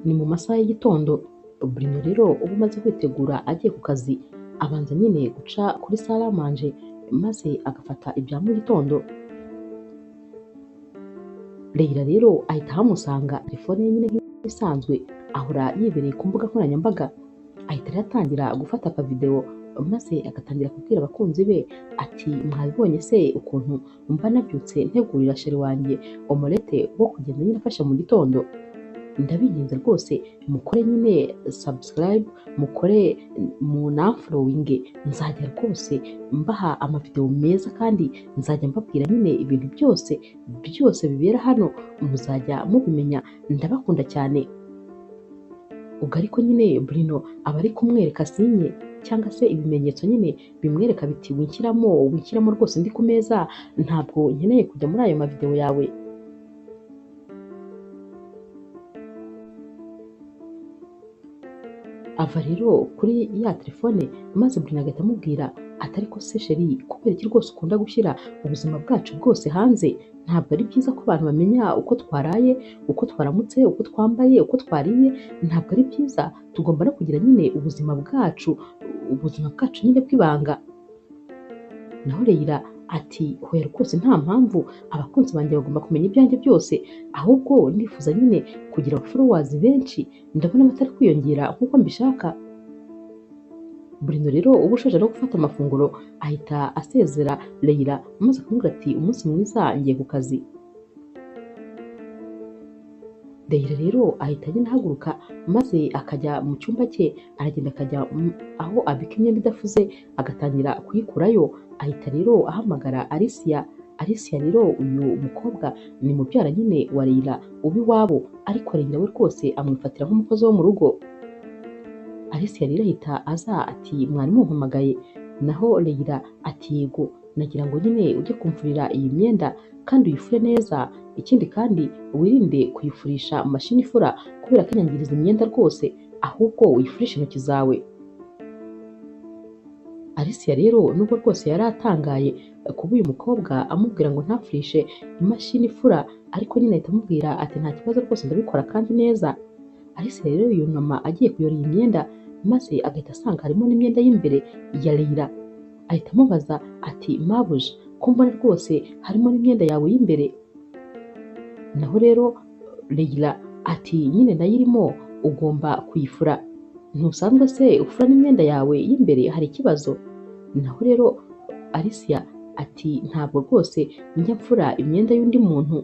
Ni mu masaha y'igitondo, Bruno rero uba umaze kwitegura agiye ku kazi, abanza nyine guca kuri salamanje maze agafata ibya mu gitondo. Leila rero ahita ahamusanga, telefone ye nyine nk'ibisanzwe ahora yibereye ku mbuga nkoranyambaga, ahita rero atangira gufata akavidewo maze agatangira kubwira abakunzi be ati mwabibonye se ukuntu mba nabyutse ntegurira chéri wanjye omelette wo kugenda nyine afashe mu gitondo, ndabinginze rwose mukore nyine subscribe, mukore munamfollowinge, nzajya rwose mbaha amavideo meza kandi nzajya mbabwira nyine ibintu byose byose bibera hano muzajya mubimenya, ndabakunda cyane. Ubwo ariko nyine Bruno aba ari kumwereka sinye cyangwa se ibimenyetso nyine bimwereka biti winshyiramo winshyiramo rwose ndi ku meza, ntabwo nkeneye kujya muri ayo mavideo yawe. Ava rero kuri ya telefone maze Bruno agahita amubwira ati ariko se chéri, kubera iki rwose ukunda gushyira ubuzima bwacu bwose hanze? Ntabwo ari byiza ko abantu bamenya uko twaraye, uko twaramutse, uko twambaye, uko twariye, ntabwo ari byiza. Tugomba no kugira nyine ubuzima bwacu, ubuzima bwacu nyine bw'ibanga. Naho Leila ati hoya rwose nta mpamvu, abakunzi banjye bagomba kumenya ibyanjye byose, ahubwo ndifuza nyine kugira followers benshi, ndabona batari kwiyongera nk'uko mbishaka. Bruno rero uba ushaje no gufata amafunguro ahita asezera Leila maze akamubwira ati umunsi mwiza ngiye ku kazi. Leila rero ahita agenda ahaguruka maze akajya mu cyumba cye, aragenda akajya aho abika imyenda idafuze agatangira kuyikurayo. Ahita rero ahamagara Alicia. Alicia rero uyu mukobwa ni mubyara nyine wa Leila uba iwabo, ariko Leila we rwose amwifatira nk'umukozi wo mu rugo. Alicia rero ahita aza ati mwari mumpamagaye? Naho Leila ati yego, nagira ngo nyine ujye kumfurira iyi myenda kandi uyifure neza, ikindi kandi wirinde kuyifurisha mashini ifura kubera ko inyangiriza imyenda rwose, ahubwo uyifurishe intoki zawe. Alicia rero nubwo rwose yari atangaye kuba uyu mukobwa amubwira ngo ntafurishe imashini ifura, ariko nyine ahita amubwira ati nta kibazo rwose ndabikora kandi neza. Alicia rero yunama agiye kuyora iyi myenda maze agahita asanga harimo n'imyenda y'imbere ya Leila. Ahita amubaza ati mabuja, ko mbona rwose harimo n'imyenda yawe y'imbere? Naho rero Leila ati nyine nayo irimo, ugomba kuyifura, ntusanzwe se ufura n'imyenda yawe y'imbere, hari ikibazo? Naho rero Alicia ati ntabwo rwose njya mfura imyenda y'undi muntu.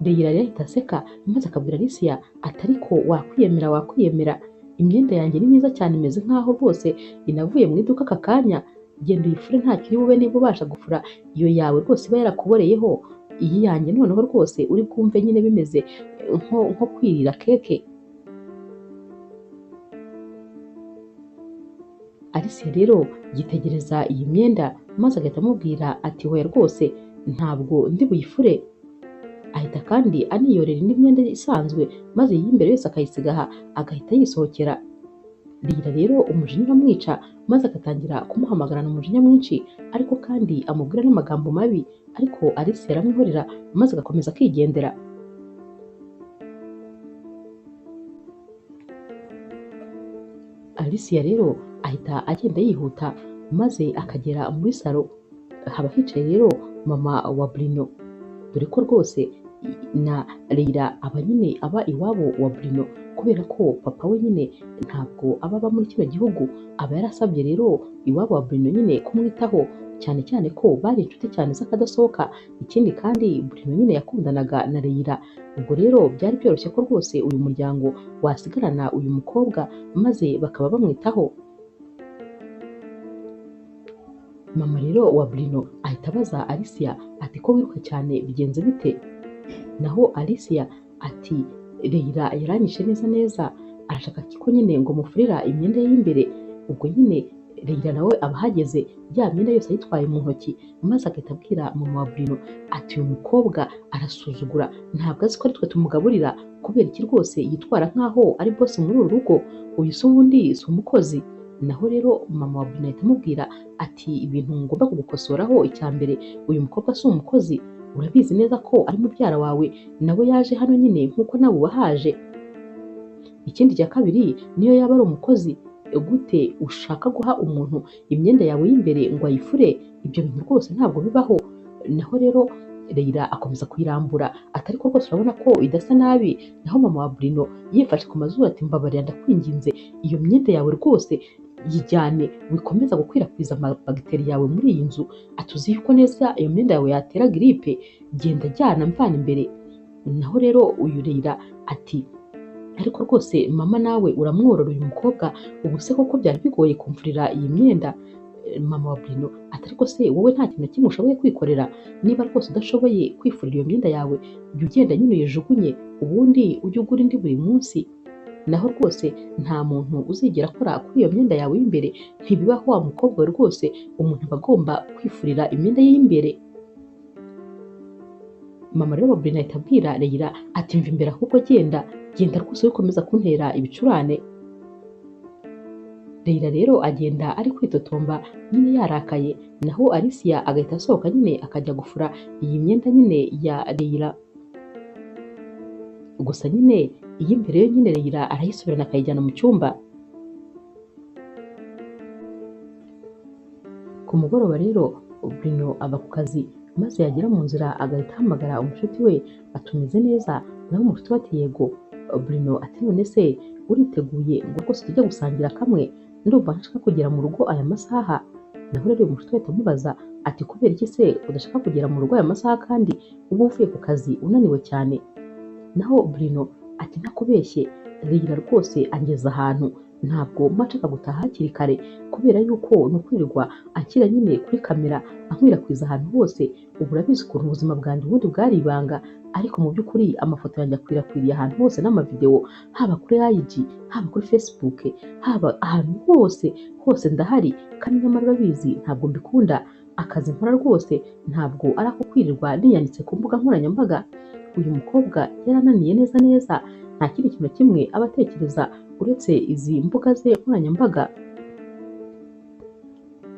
Leila rero ahita aseka maze akabwira Alicia ati ariko wakwiyemera, wakwiyemera, imyenda yanjye ni myiza cyane, imeze nkaho rwose inavuye mu iduka aka kanya, genda uyifure ntacyo uri bube niba ubasha gufura iyo yawe rwose iba yarakuboreyeho, iyi yanjye noneho rwose uri bwumve nyine bimeze nko kwirira keke. Alicia rero yitegereza iyi myenda maze agahita amubwira ati hoya rwose ntabwo ndi buyifure. Ahita kandi aniyorera indi myenda isanzwe maze iyi y'imbere yose akayisiga aha, agahita yisohokera. Leila rero umujinya uramwica maze agatangira kumuhamagarana umujinya mwinshi, ariko kandi amubwira n'amagambo mabi, ariko Alicia aramwihorera maze agakomeza akigendera. Alicia rero ahita agenda yihuta maze akagera muri salo, haba hicaye rero mama wa Bruno, dore ko rwose na Leila aba nyine aba iwabo wa Bruno kubera ko papa we nyine ntabwo aba aba muri kino gihugu, aba yarasabye rero iwabo wa Bruno nyine kumwitaho, cyane cyane ko bari inshuti cyane z'akadasohoka. Ikindi kandi Bruno nyine yakundanaga na Leila, ubwo rero byari byoroshye ko rwose uyu muryango wasigarana uyu mukobwa maze bakaba bamwitaho. Mama rero wa Bruno ahita abaza Alicia ati ko wiruka cyane bigenze bite? Naho Alicia ati Leila yaranyishe neza neza, arashaka ko nyine ngo mufurira imyenda ye y'imbere. Ubwo nyine Leila nawe aba ahageze ya myenda yose ayitwaye mu ntoki, maze agahita abwira mama wa Bruno ati uyu mukobwa arasuzugura, ntabwo azi ko ari twe tumugaburira, kubera iki rwose yitwara nkaho ari boss muri uru rugo, uyu se ubundi si umukozi. Naho rero mama wa Bruno ahita amubwira ati ibintu ngomba kugukosoraho, icya mbere uyu mukobwa si umukozi, Urabizi neza ko ari mubyara wawe, nawe yaje hano nyine nk'uko nawe wahaje. Ikindi cya kabiri, niyo yaba ari umukozi, gute ushaka guha umuntu imyenda yawe y'imbere ngo ayifure? Ibyo bintu rwose ntabwo bibaho. Naho rero Leila akomeza kuyirambura atari ko rwose urabona ko idasa nabi. Naho mama wa Bruno yifashe ku mazuru ati mbabarira ndakwinginze, iyo myenda yawe rwose yijyane, wikomeza gukwirakwiza amabagiteri yawe muri iyi nzu, atuzi yuko neza iyo myenda yawe yatera giripe, genda jyana mvana imbere. Naho rero uyu Leila ati ariko rwose mama nawe uramworora uyu mukobwa, ubu se koko byari bigoye kumfurira iyi myenda? Mama wa Bruno ati ariko se wowe nta kintu na kimwe ushoboye kwikorera? Niba rwose udashoboye kwifurira iyo myenda yawe, jya ugenda nyine uyijugunye, ubundi ujye ugura indi buri munsi. Naho rwose nta muntu uzigera akora kuri iyo myenda yawe y'imbere, ntibibaho wa mukobwa we rwose, umuntu aba agomba kwifurira imyenda ye y'imbere. Mama rero wa Bruno ahita abwira Leila ati mva imbere ahubwo genda, genda rwose wikomeza kuntera ibicurane. Leila rero agenda ari kwitotomba nyine yarakaye, naho Alicia agahita asohoka nyine akajya gufura iyi myenda nyine ya Leila. Gusa nyine iy'imbere yo nyine Leila arayisubirana akayijyana mu cyumba. Ku mugoroba rero Bruno ava ku kazi, maze yagera mu nzira agahita ahamagara umushuti we atumeze neza, naho umushuti we ati yego. Bruno ati none se uriteguye ngo rwose tujye gusangira kamwe? Ndumva ntashaka kugera mu rugo aya masaha. Naho rero uyu mushuti we ahita amubaza ati kubera iki se udashaka kugera mu rugo aya masaha kandi uba uvuye ku kazi unaniwe cyane? Naho Bruno ati ntakubeshye, Leila rwose angeza ahantu ntabwo mba nshaka gutaha hakiri kare, kubera yuko ni ukwirirwa anshyira nyine kuri kamera ankwirakwiza ahantu hose. Ubu urabizi ukuntu ubuzima bwanjye ubundi bwari ibanga, ariko mu by'ukuri amafoto yanjye akwirakwiriye ahantu hose n'amavidewo, haba kuri IG, haba kuri Facebook, haba ahantu hose hose ndahari, kandi nyamara urabizi ntabwo mbikunda. Akazi nkora rwose ntabwo ari ako kwirirwa niyanditse ku mbuga nkoranyambaga. Uyu mukobwa yarananiye neza neza, nta kindi kintu na kimwe aba atekereza uretse izi mbuga ze nkoranyambaga.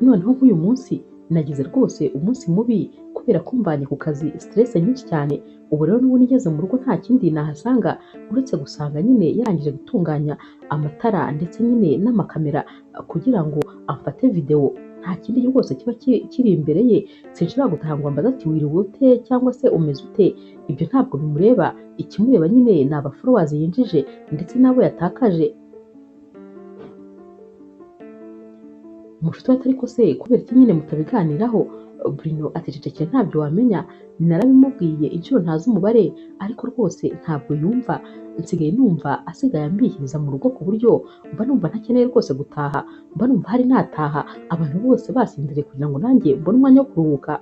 Noneho nk'uyu munsi nagize rwose umunsi mubi kubera ko mvanye ku kazi stress nyinshi cyane. Ubu rero n'ubu nigeze mu rugo nta kindi nahasanga uretse gusanga nyine yarangije gutunganya amatara ndetse nyine n'amakamera kugira ngo amfate videwo. Nta kindi rwose kiba kiri imbere ye. Sinshobora gutaha ngo ambaze ati wiriwe ute cyangwa se umeze ute, ibyo ntabwo bimureba. Ikimureba nyine ni abafollowers yinjije ndetse n'abo yatakaje. Umushuti we ati ariko se kubera iki nyine mutabiganiraho? Bruno ati cecekera ntabyo wamenya, narabimubwiye inshuro ntazi umubare, ariko rwose ntabwo yumva. Nsigaye numva asigaye ambihiriza mu rugo ku buryo mba numva ntakeneye rwose gutaha, mba numva hari nataha abantu bose basinziriye kugira ngo nanjye mbone umwanya wo kuruhuka.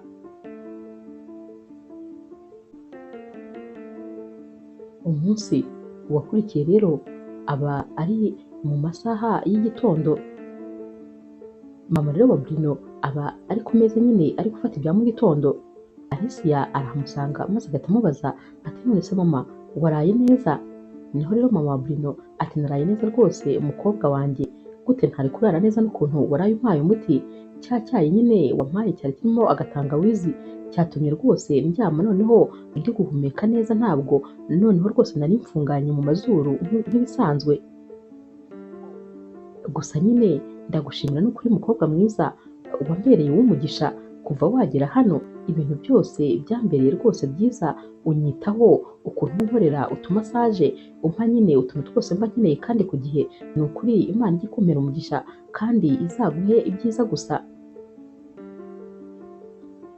Umunsi wakurikiye rero aba ari mu masaha y'igitondo. Mama rero wa Bruno aba ari ku meza nyine ari gufata ibya mu gitondo. Alicia arahamusanga maze agahita amubaza ati none se mama waraye neza? Niho rero mama wa Bruno ati naraye neza rwose umukobwa wanjye, gute ntari kurara neza n'ukuntu waraye umpaye umuti? Cya cyayi nyine wampaye cyari kirimo agatangawizi cyatumye rwose ndyama noneho ndi guhumeka neza, ntabwo noneho rwose nari mfunganye mu mazuru nk'ibisanzwe. Gusa nyine ndagushimira n'ukuri mukobwa mwiza, wambereye uw'umugisha kuva wagera hano, ibintu byose byambereye rwose byiza, unyitaho ukuntu unkorera utumasaje, umpa nyine utuntu twose mba nkeneye kandi ku gihe. Ni ukuri Imana ijye ikumpera umugisha kandi izaguhe ibyiza gusa.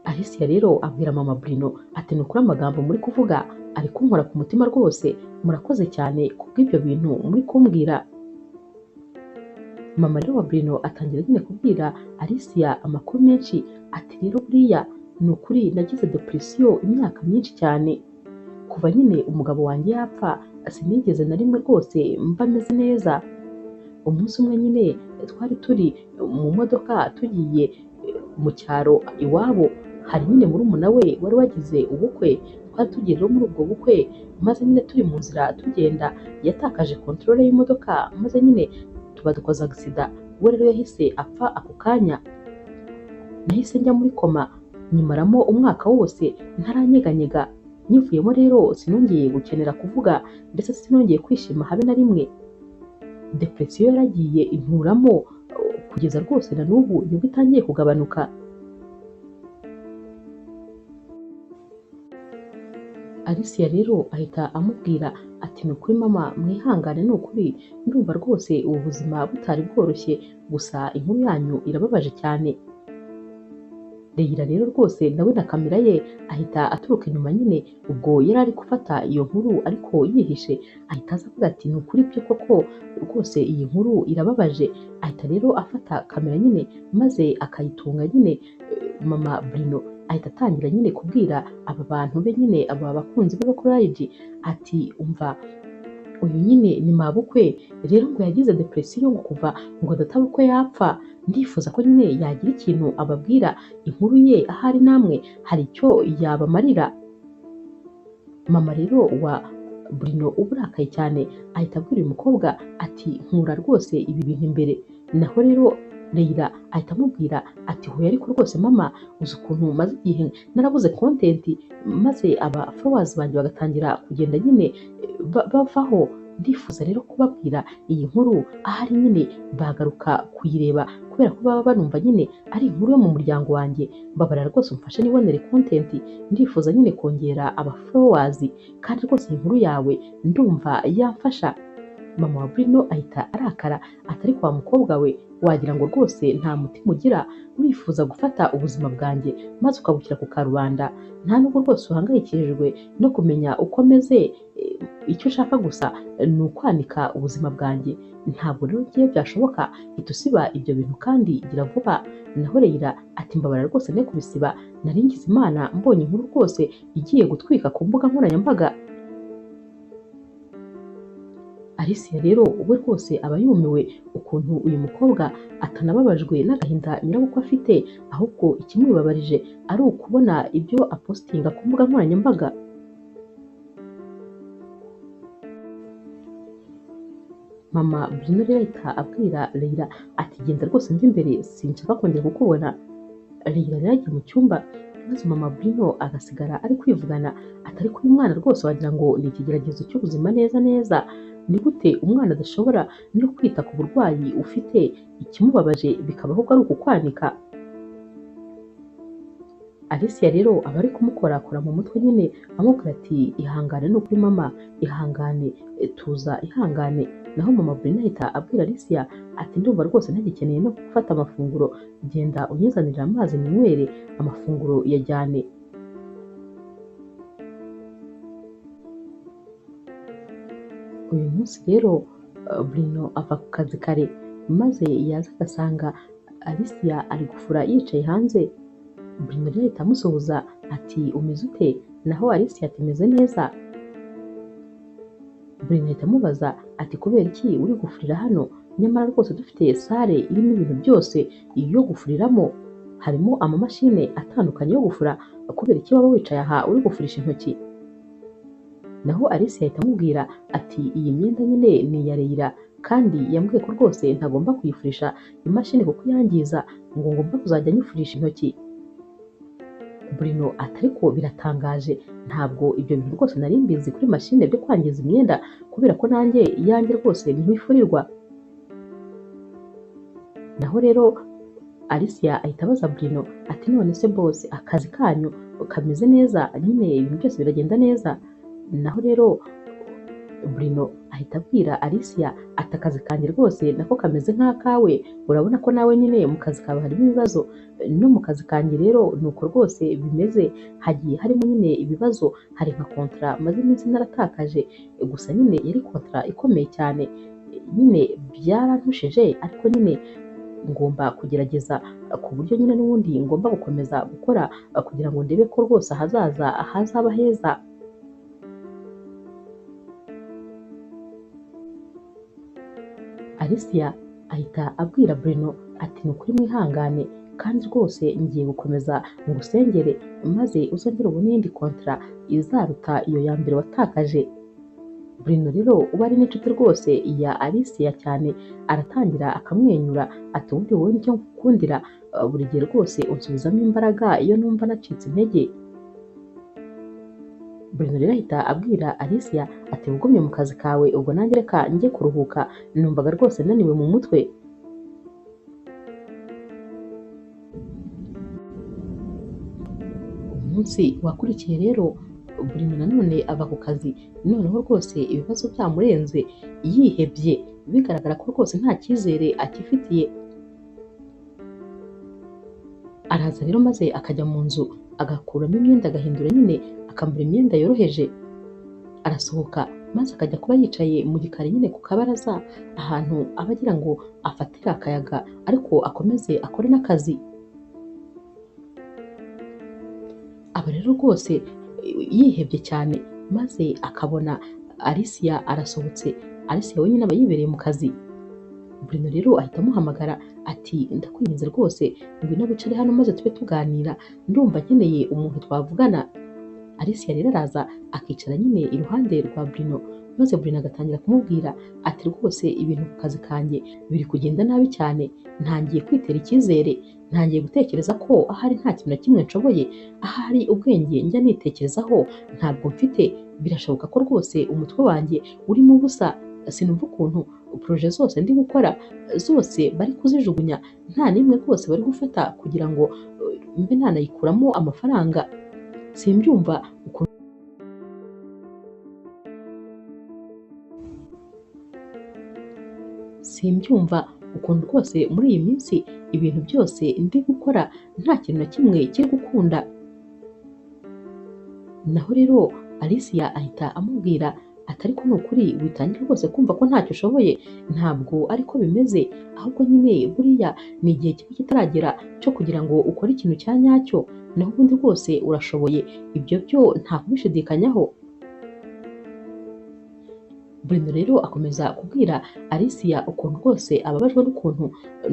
Alicia rero abwira mama Bruno ati ni ukuri amagambo muri kuvuga ari kunkora ku mutima rwose, murakoze cyane kubw'ibyo bintu muri kumbwira. Mama rero wa Bruno atangira nyine kubwira Alicia amakuru menshi ati rero buriya ni ukuri nagize depression imyaka myinshi cyane, kuva nyine umugabo wanjye yapfa sinigeze na rimwe rwose mba meze neza. Umunsi umwe nyine twari turi mu modoka tugiye mu cyaro iwabo, hari nyine murumuna we wari wagize ubukwe, twari tugiye rero muri ubwo bukwe, maze nyine turi mu nzira tugenda yatakaje control y'imodoka, maze nyine tuba dukoze agisida, we rero yahise apfa ako kanya. Nahise njya muri koma nyimaramo umwaka wose ntaranyeganyega, nyivuyemo rero sinongeye gukenera kuvuga ndetse sinongeye kwishima habe na rimwe. Depresiyo yaragiye inkuramo kugeza rwose na n'ubu nibwo itangiye kugabanuka. Alicia rero ahita amubwira ati ni ukuri mama mwihangane, ni ukuri ndumva rwose ubu buzima butari bworoshye, gusa inkuru yanyu irababaje cyane. Leila rero rwose nawe na kamera ye ahita aturuka inyuma nyine, ubwo yari ari gufata iyo nkuru ariko yihishe, ahita aza avuga ati ni ukuri byo koko rwose iyi nkuru irababaje. Ahita rero afata kamera nyine maze akayitunga nyine mama Bruno ahita atangira nyine kubwira aba bantu be nyine, aba bakunzi be bakora ati umva uyu nyine ni mabukwe rero ngo yagize depresiyo ngo kuva ngo databukwe yapfa, ndifuza ko nyine yagira ikintu ababwira inkuru ye, ahari namwe hari icyo yabamarira. Mama rero wa Bruno uburakaye cyane ahita abwira uyu mukobwa ati nkura rwose ibi bintu imbere. Naho rero Leila ahita amubwira ati hoya ariko rwose mama, uzi ukuntu maze igihe narabuze content maze aba followers banjye bagatangira kugenda nyine bavaho, ndifuza rero kubabwira iyi nkuru ahari nyine bagaruka kuyireba kubera ko baba banumva nyine ari inkuru yo mu muryango wanjye, mbabara rwose umfashe nibonere content, ndifuza nyine kongera aba followers kandi rwose iyi nkuru yawe ndumva yamfasha. Mama wa Bruno ahita arakara atari kwa mukobwa we, wagira ngo rwose nta mutima ugira, urifuza gufata ubuzima bwanjye maze ukabushyira ku karubanda, nta nubwo rwose uhangayikishijwe no kumenya uko meze, icyo ushaka gusa ni ukwanika ubuzima bwanjye, ntabwo rero ngiye byashoboka, hita usiba ibyo bintu kandi gira vuba. Naho Leila ati mbabara rwose ne kubisiba, nari ngize Imana mbonye inkuru rwose igiye gutwika ku mbuga nkoranyambaga. Alicia rero we rwose aba yumiwe ukuntu uyu mukobwa atanababajwe n'agahinda nyirabukwe afite, ahubwo ikimubabarije ari ukubona ibyo apostinga ku mbuga nkoranyambaga. Mama Bruno rero ahita abwira Leila ati genda rwose mva imbere sinshaka kongera kukubona. Leila rero agiye mu cyumba maze mama Bruno agasigara ari kwivugana atari kuri mwana rwose wagira ngo ni ikigeragezo cy'ubuzima neza neza. Ni gute umwana adashobora no kwita ku burwayi ufite, ikimubabaje bikabaho ko ari ukukwanika. Alicia rero aba ari kumukorakora mu mutwe nyine amubwira ati ihangane ni ukuri mama, ihangane, tuza ihangane. Naho mama Bruno ahita abwira Alicia ati ndumva rwose ntagikeneye no gufata amafunguro, genda unyizanire amazi ninywere amafunguro yajyane. Uyu munsi rero Bruno ava ku kazi kare maze yaza agasanga Alicia ari gufura yicaye hanze. Bruno rero ahita amusuhuza ati umeze ute? Naho Alicia ati meze neza. Bruno ahita amubaza ati kubera iki uri gufurira hano? Nyamara rwose dufite sale irimo ibintu byose yo gufuriramo, harimo amamashine atandukanye yo gufura, kubera iki waba wicaye aha uri gufurisha intoki? Naho Alicia ahita amubwira ati iyi myenda nyine ni iya Leila kandi yambwiye ko rwose ntagomba kuyifurisha imashini kuko yangiza, ngo ngomba kuzajya nyifurisha intoki. Bruno ati ariko biratangaje, ntabwo ibyo bintu rwose nari mbizi kuri mashine byo kwangiza imyenda, kubera ko nanjye iyanjye rwose ntifurirwa. Naho rero Alicia ahita abaza Bruno ati none se boss akazi kanyu kameze neza nyine ibintu byose biragenda neza? Naho rero Bruno ahita abwira Alicia ati akazi kanjye rwose nako kameze nk'akawe, urabona ko nawe nyine mu kazi kawe harimo ibibazo, no mu kazi kanjye rero nuko rwose bimeze, hagiye harimo nyine ibibazo, hari nka kontra maze iminsi naratakaje, gusa nyine yari kontra ikomeye cyane, nyine byarantushije ariko nyine ngomba kugerageza ku buryo nyine n'ubundi ngomba gukomeza gukora kugira ngo ndebe ko rwose ahazaza hazaba heza. Alicia ahita abwira Bruno ati ni ukuri mwihangane kandi rwose ngiye gukomeza ngusengere maze uzongere ubone iyindi kontra izaruta iyo ya mbere watakaje. Bruno rero uba ari n'inshuti rwose ya Alicia cyane, aratangira akamwenyura ati ubundi wowe nicyo ngukundira, buri gihe rwose unsubizamo imbaraga iyo numva nacitse intege. Bruno rero ahita abwira Alicia ati ugumye mu kazi kawe ubwo nanjye reka njye kuruhuka, numvaga rwose naniwe mu mutwe. Umunsi wakurikiye rero Bruno nanone ava ku kazi, noneho rwose ibibazo byamurenze, yihebye, bigaragara ko rwose nta cyizere akifitiye. Araza rero maze akajya mu nzu agakuramo imyenda agahindura nyine akambara imyenda yoroheje, arasohoka maze akajya kuba yicaye mu gikari nyine ku kabaraza, ahantu aba agira ngo afatire akayaga ariko akomeze akore n'akazi. Aba rero rwose yihebye cyane, maze akabona Alicia arasohotse. Alicia wenyine aba yibereye mu kazi. Bruno rero ahita amuhamagara ati ndakwinginze rwose ngwino wicare hano maze tube tuganira, ndumva nkeneye umuntu twavugana. Alicia rero araza akicara nyine iruhande rwa Bruno, maze Bruno agatangira kumubwira ati rwose ibintu ku kazi kanjye biri kugenda nabi cyane, ntangiye kwitera icyizere, ntangiye gutekereza ko ahari nta kintu na kimwe nshoboye, ahari ubwenge njya nitekerezaho ntabwo mfite, birashoboka ko rwose umutwe wanjye urimo ubusa, sinumva ukuntu proje zose ndi gukora zose bari kuzijugunya, nta n'imwe rwose bari gufata kugira ngo mbe nanayikuramo amafaranga, simbyumva ukuntu. Simbyumva ukuntu rwose muri iyi minsi ibintu byose ndi gukora nta kintu na kimwe kiri gukunda. Naho rero Alicia ahita amubwira ati ariko ni ukuri witangira rwose kumva ko ntacyo ushoboye, ntabwo ariko bimeze, ahubwo nyine buriya ni igihe kiba kitaragera cyo kugira ngo ukore ikintu cya nyacyo, naho ubundi rwose urashoboye, ibyo byo nta kubishidikanyaho. Bruno rero akomeza kubwira Alicia ukuntu rwose ababajwe n'ukuntu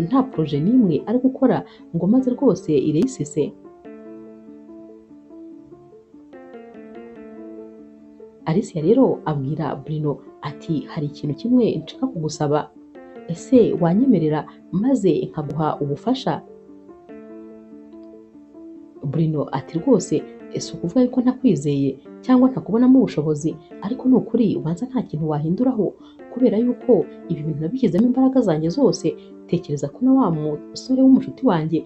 nta proje n'imwe ari gukora ngo maze rwose ireyisise. Alicia rero abwira Bruno ati hari ikintu kimwe nshaka kugusaba, ese wanyemerera maze nkaguha ubufasha? Bruno ati rwose si ukuvuga yuko ntakwizeye cyangwa ntakubonamo ubushobozi, ariko ni ukuri ubanza nta kintu wahinduraho, kubera yuko ibi bintu nabishyizemo imbaraga zanjye zose, tekereza ko na wa musore w'umushuti wanjye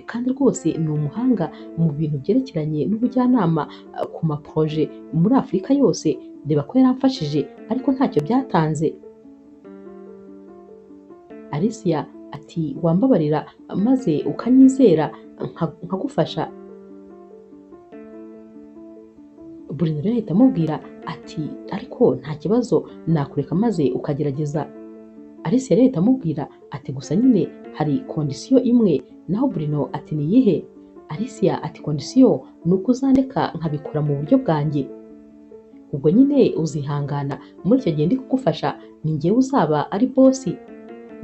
kandi rwose ni umuhanga mu bintu byerekeranye n'ubujyanama ku maproje muri Afurika yose, reba ko yaramfashije ariko ntacyo byatanze. Alicia ati wambabarira maze ukanyizera nkagufasha. Bruno rero ahita amubwira ati ariko nta kibazo nakureka maze ukagerageza. Alicia rero ahita amubwira ati gusa nyine hari kondisiyo imwe. Naho Bruno ati ni iyihe? Alicia ati kondisiyo ni uko uzandeka nkabikora mu buryo bwanjye, ubwo nyine uzihangana muri icyo gihe ndi kugufasha, ni njyewe uzaba ari bosi,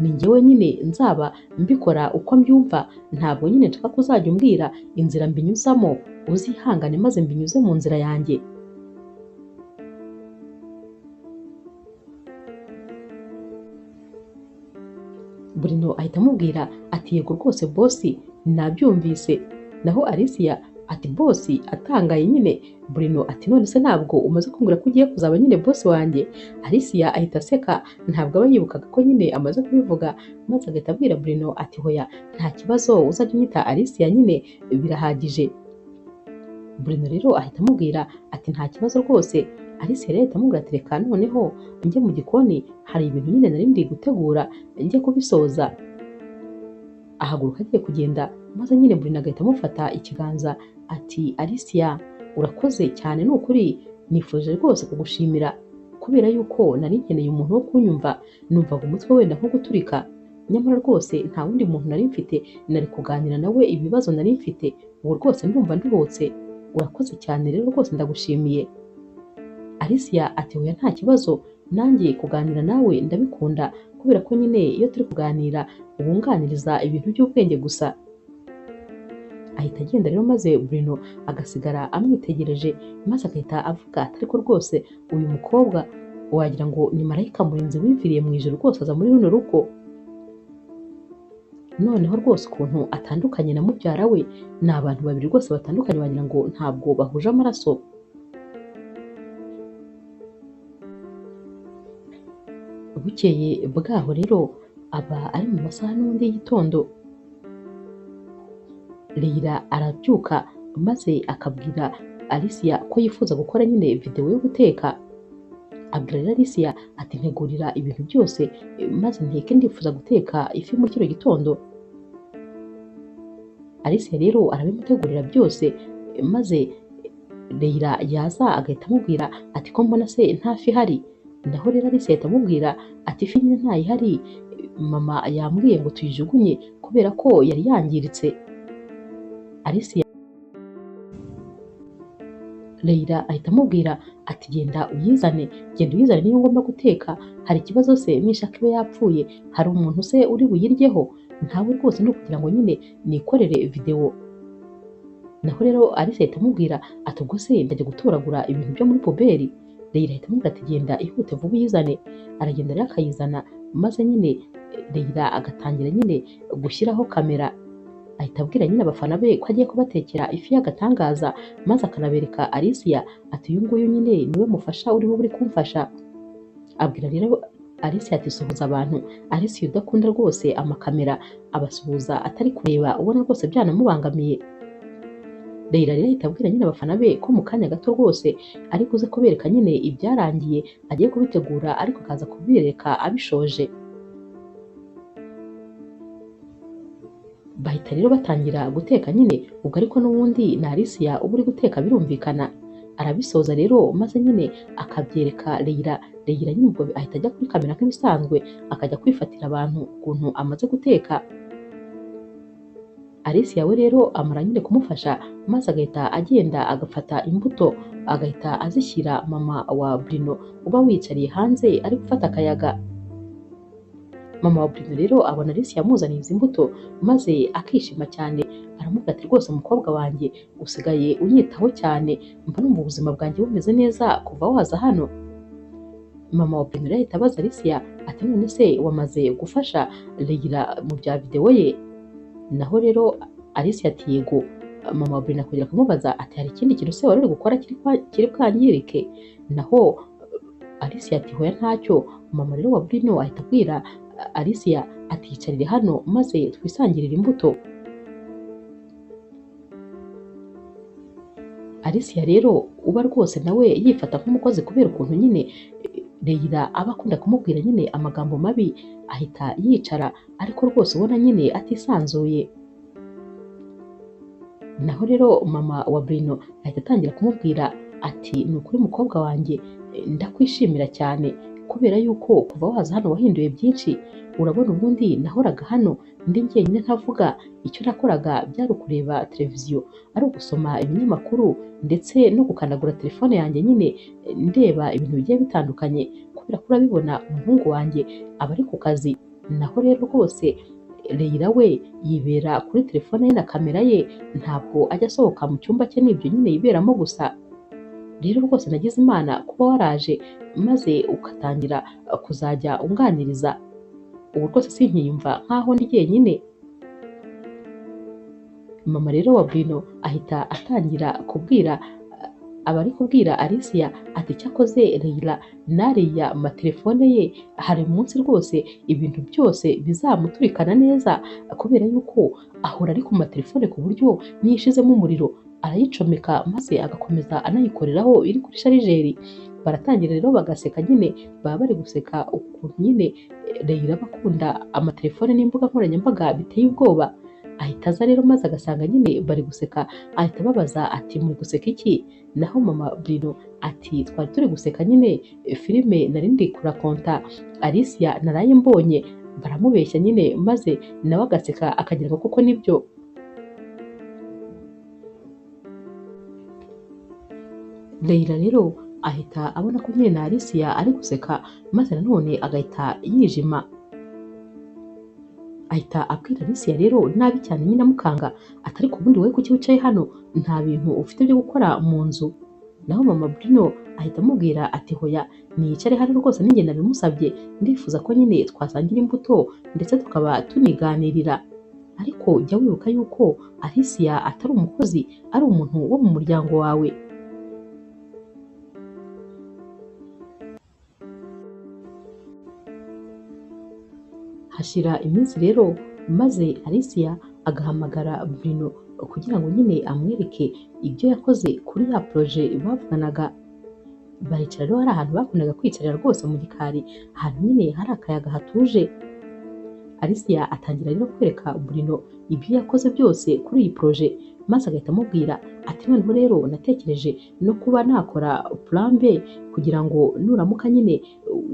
ni njyewe nyine nzaba mbikora uko mbyumva, ntabwo nyine nshaka ko uzajya umbwira inzira mbinyuzamo, uzihangane maze mbinyuze mu nzira yanjye. Bruno ahita amubwira ati yego rwose bosi nabyumvise. Naho Alicia ati bosi atangaye nyine. Bruno ati none se ntabwo umaze kumbwira ko ugiye kuzaba nyine bosi wanjye? Alicia ahita aseka, ntabwo aba yibukaga ko nyine amaze kubivuga, maze agahita abwira Bruno ati hoya nta kibazo uzajya unyita Alicia nyine birahagije. Bruno rero ahita amubwira ati nta kibazo rwose. Alicia rero ahita amubwira ati reka noneho njye mu gikoni hari ibintu nyine nari ndi gutegura njye kubisoza. Ahaguruka agiye kugenda, maze nyine Bruno agahita amufata ikiganza ati Alicia urakoze cyane ni ukuri, nifuje rwose kugushimira kubera yuko nari nkeneye umuntu wo kunyumva, numvaga umutwe wenda nko guturika, nyamara rwose nta wundi muntu nari mfite nari kuganira nawe ibibazo nari mfite, ubu rwose ndumva nduhutse, urakoze cyane rero rwose ndagushimiye. Alicia ati oya nta kibazo, nanjye kuganira nawe ndabikunda kubera ko nyine iyo turi kuganira wunganiriza ibintu by'ubwenge gusa. Ahita agenda rero maze Bruno agasigara amwitegereje, maze agahita avuga ati ariko rwose uyu mukobwa wagira ngo ni marayika murinzi wiviriye mu ijuru rwose aza muri runo rugo. Noneho rwose ukuntu atandukanye na mubyara we, ni abantu babiri rwose batandukanye wagira ngo ntabwo bahuje amaraso. Bukeye bwaho rero aba ari mu masaha n'ubundi y'igitondo, Leila arabyuka maze akabwira Alicia ko yifuza gukora nyine videwo yo guteka. Abwira rero Alicia ati ntegurira ibintu byose maze nteke, ndifuza guteka ifi muri kino gitondo. Alicia rero arabimutegurira byose, maze Leila yaza agahita amubwira ati ko mbona se nta fi ihari. Naho rero Alicia ahita amubwira ati ifi nyine ntayihari, mama yambwiye ngo tuyijugunye kubera ko yari yangiritse. Alicia Leila ahita amubwira ati genda uyizane, genda uyizane niyo ngomba guteka, hari ikibazo se nishaka ibe yapfuye, hari umuntu se uri buyiryeho? Ntawe rwose, ni ukugira ngo nyine nikorere videwo. Naho rero Alice ahita amubwira ati ubwo se ndajya gutoragura ibintu byo muri puberi? Leila ahita amubwira ati genda ihute vuba uyizane. Aragenda rero akayizana, maze nyine Leila agatangira nyine gushyiraho kamera, ahita abwira nyine abafana be ko agiye kubatekera ifi y'agatangaza, maze akanabereka Alicia ati uyu nguyu nyine niwe mufasha urimo uri kumfasha. Abwira rero Alicia ati suhuza abantu. Alicia udakunda rwose amakamera abasuhuza atari kureba, ubona rwose byanamubangamiye. Leila rero ahita abwira nyine abafana be ko mu kanya gato rwose ari buze kubereka nyine ibyarangiye, agiye kubitegura ariko akaza kubereka abishoje. Bahita rero batangira guteka nyine, ubwo ariko n'ubundi na Alicia uba uri guteka birumvikana. Arabisoza rero maze nyine akabyereka Leila. Leila nyine ubwo ahita ajya kuri kamera nk'ibisanzwe, akajya kwifatira abantu ukuntu amaze guteka. Alicia we rero amara nyine kumufasha, maze agahita agenda agafata imbuto agahita azishyira mama wa Bruno uba wiyicariye hanze ari gufata akayaga. Mama wa Bruno rero abona Alicia yamuzaniye izi mbuto maze akishima cyane, aramubwira ati rwose mukobwa wanjye usigaye unyitaho cyane, mba numva ubuzima bwanjye bumeze neza kuva waza hano. Mama wa Bruno rero ahita abaza Alicia ati none se wamaze gufasha Leila mu bya videwo ye? Naho rero Alicia ati yego. Mama wa Bruno akongera akamubaza ati hari ikindi kintu se wari uri gukora kiri bwangirike? Naho Alicia ati hoya ntacyo. Mama rero wa Bruno ahita abwira Alicia ati yicarire hano maze twisangirire imbuto. Alicia rero uba rwose nawe yifata nk'umukozi kubera ukuntu nyine Leila aba akunda kumubwira nyine amagambo mabi, ahita yicara ariko rwose ubona nyine atisanzuye. Naho rero mama wa Bruno ahita atangira kumubwira ati ni ukuri mukobwa wanjye ndakwishimira cyane kubera yuko kuva waza hano wahinduye byinshi. Urabona ubundi nahoraga hano ndi njyenyine ntavuga, icyo nakoraga byari ukureba televiziyo, ari ugusoma ibinyamakuru ndetse no gukandagura telefone yanjye nyine ndeba ibintu bigiye bitandukanye, kubera ko urabibona umuhungu wanjye aba ari ku kazi. Naho rero rwose Leila we yibera kuri telefone ye na kamera ye, ntabwo ajya asohoka mu cyumba cye, n'ibyo nyine yiberamo gusa. Rero rwose nagize Imana kuba waraje maze ugatangira kuzajya unganiriza, ubu rwose sinkiyumva nkaho ndi jyenyine. Mama rero wa Bruno ahita atangira kubwira abari kubwira Alicia ati cyakoze Leila nariya matelefone ye hari umunsi rwose ibintu byose bizamuturikana neza, kubera yuko ahora ari ku matelefone ku buryo niyo ishizemo umuriro arayicomeka maze agakomeza anayikoreraho iri kuri sharijeri. Baratangira rero bagaseka nyine, baba bari guseka ukuntu nyine Leila aba akunda amatelefone n'imbuga nkoranyambaga biteye ubwoba. Ahita aza rero maze agasanga nyine bari guseka, ahita ababaza ati muri guseka iki? Naho mama Bruno ati twari turi guseka nyine filime nari ndi kurakonta Alicia naraye mbonye. Baramubeshya nyine maze nawe agaseka akagira ngo koko nibyo. Leila rero ahita abona ko nyine na Alicia ari guseka, maze nanone agahita yijima. Ahita abwira Alicia rero nabi cyane nyine amukanga ati ariko ubundi wowe kuki wicaye hano nta bintu ufite byo gukora mu nzu? Naho mama Bruno ahita amubwira ati hoya niyicare hano rwose ninjye nabimusabye, ndifuza ko nyine twasangira imbuto ndetse tukaba tuniganirira. Ariko jya wibuka yuko Alicia atari umukozi, ari umuntu wo mu muryango wawe. Hashira iminsi rero maze Alicia agahamagara Bruno kugira ngo nyine amwereke ibyo yakoze kuri ya projet bavuganaga. Baricara rero, hari ahantu bakundaga kwicarira rwose mu gikari, ahantu nyine hari akayaga hatuje. Alicia atangira rero kwereka Bruno ibyo yakoze byose kuri iyi projet, maze agahita amubwira ati noneho rero natekereje no kuba nakora plan B kugira ngo nuramuka nyine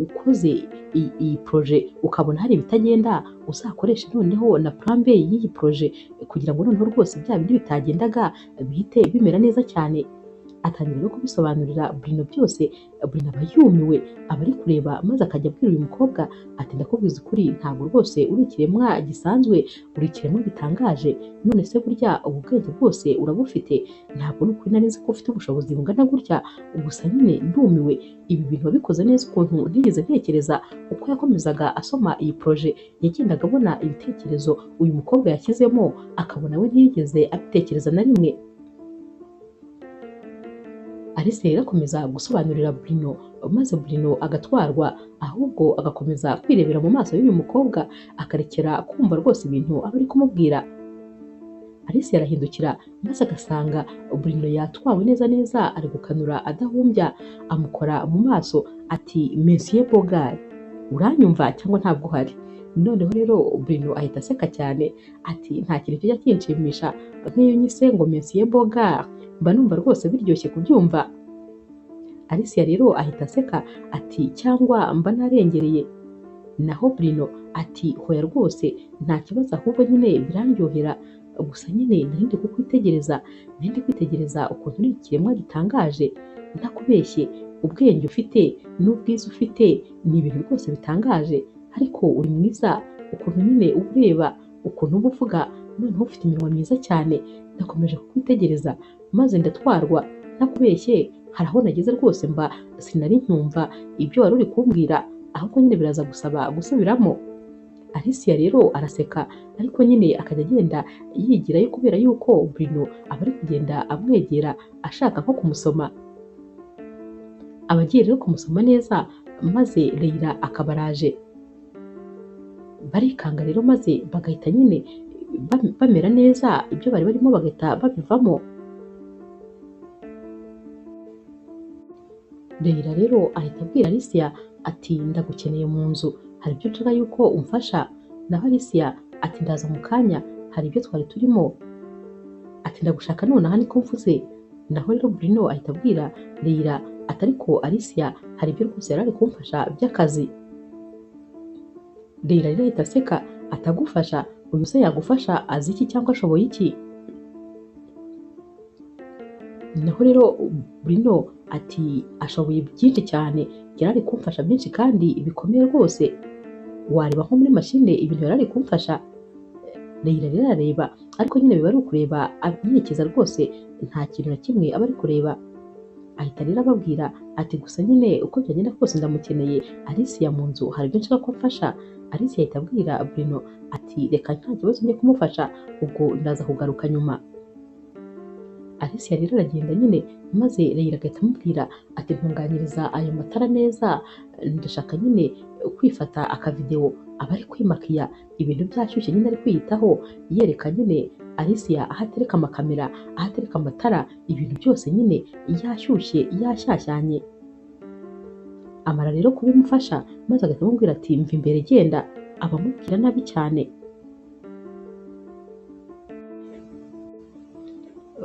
ukoze iyi projet ukabona hari ibitagenda, uzakoreshe noneho na plan B y'iyi projet kugira ngo noneho rwose bya bindi bitagendaga bihite bimera neza cyane. Atangira no kubisobanurira Bruno byose. Bruno aba yumiwe, aba ari kureba, maze akajya abwira uyu mukobwa ati ndakubwiza ukuri, ntabwo rwose uri ikiremwa gisanzwe, uri ikiremwa gitangaje. None se burya ubu bwenge bwose urabufite? Ntabwo ni ukuri nari nzi ko ufite ubushobozi bungana gutya, gusa nyine ndumiwe, ibi bintu wabikoze neza ukuntu ntigeze ntekereza. Uko yakomezaga asoma iyi projet yagendaga abona ibitekerezo uyu mukobwa yashyizemo, akabona we ntiyigeze abitekereza na rimwe. Alice rero akomeza gusobanurira Bruno, maze Bruno agatwarwa, ahubwo agakomeza kwirebera mu maso y'uyu mukobwa, akarekera kumva rwose ibintu aba ari kumubwira. Alice arahindukira maze agasanga Bruno yatwawe neza neza, ari gukanura adahumbya, amukora mu maso ati Monsieur Bogart, uranyumva cyangwa ntabwo uhari? Noneho rero Bruno ahita aseka cyane ati nta kintu kijya kinshimisha nk'iyo unyise ngo Monsieur Bogart, mba numva rwose biryoshye kubyumva. Alicia rero ahita aseka ati cyangwa mba narengereye. Naho Bruno ati hoya rwose nta kibazo, ahubwo nyine birandyohera, gusa nyine nari ndi kukwitegereza, nari ndi kwitegereza ukuntu uri ikiremwa gitangaje, ntakubeshye ubwenge ufite n'ubwiza ufite ni ibintu rwose bitangaje, ariko uri mwiza ukuntu nyine uba ureba, ukuntu uba uvuga, noneho ufite iminwa myiza cyane. Nakomeje kukwitegereza maze ndatwarwa, ntakubeshye hari aho nageze rwose mba sinari nkumva ibyo wari uri kumbwira, ahubwo nyine biraza gusaba gusubiramo. Alicia rero araseka, ariko nyine akajya agenda yigirayo kubera yuko Bruno aba ari kugenda amwegera ashaka nko kumusoma. Aba agiye rero kumusoma neza, maze Leila akaba araje. Barikanga rero maze bagahita nyine bamera neza, ibyo bari barimo bagahita babivamo. Leila rero ahita abwira Alicia ati ndagukeneye mu nzu, hari ibyo nshaka yuko umfasha. Naho Alicia ati ndaza mu kanya, hari ibyo twari turimo, ati ndagushaka nonaha niko mvuze. Naho rero Bruno ahita abwira Leila ati ariko Alicia hari ibyo rwose yari ari kumfasha by'akazi. Leila rero ahita aseka atagufasha, uyu se yagufasha azi iki cyangwa ashoboye iki? Naho rero Bruno ati ashoboye byinshi cyane, yari ari kumfasha byinshi kandi bikomeye rwose, wareba nko muri mashine ibintu yari ari kumfasha. Leila rero arareba, ariko nyine biba ari ukureba yerekeza rwose, nta kintu na kimwe aba ari kureba. Ahita rero ababwira ati gusa nyine uko byagenda kose ndamukeneye Alicia mu nzu, hari ibyo nshaka ko amfasha. Alicia ahita abwira Bruno ati reka nta kibazo njye kumufasha, ubwo ndaza kugaruka nyuma. Alicia rero aragenda nyine, maze Leila agahita amubwira ati ntunganyiriza ayo matara neza, ndashaka nyine kwifata akavideo. Aba ari kwimakiya ibintu byashyushye nyine, ari kwiyitaho, yereka nyine Alicia aho atereka amakamera, aho atereka amatara, ibintu byose nyine yashyushye yashyashyanye. Amara rero kubimufasha, maze agahita amubwira ati mva imbere genda, abamubwira nabi cyane.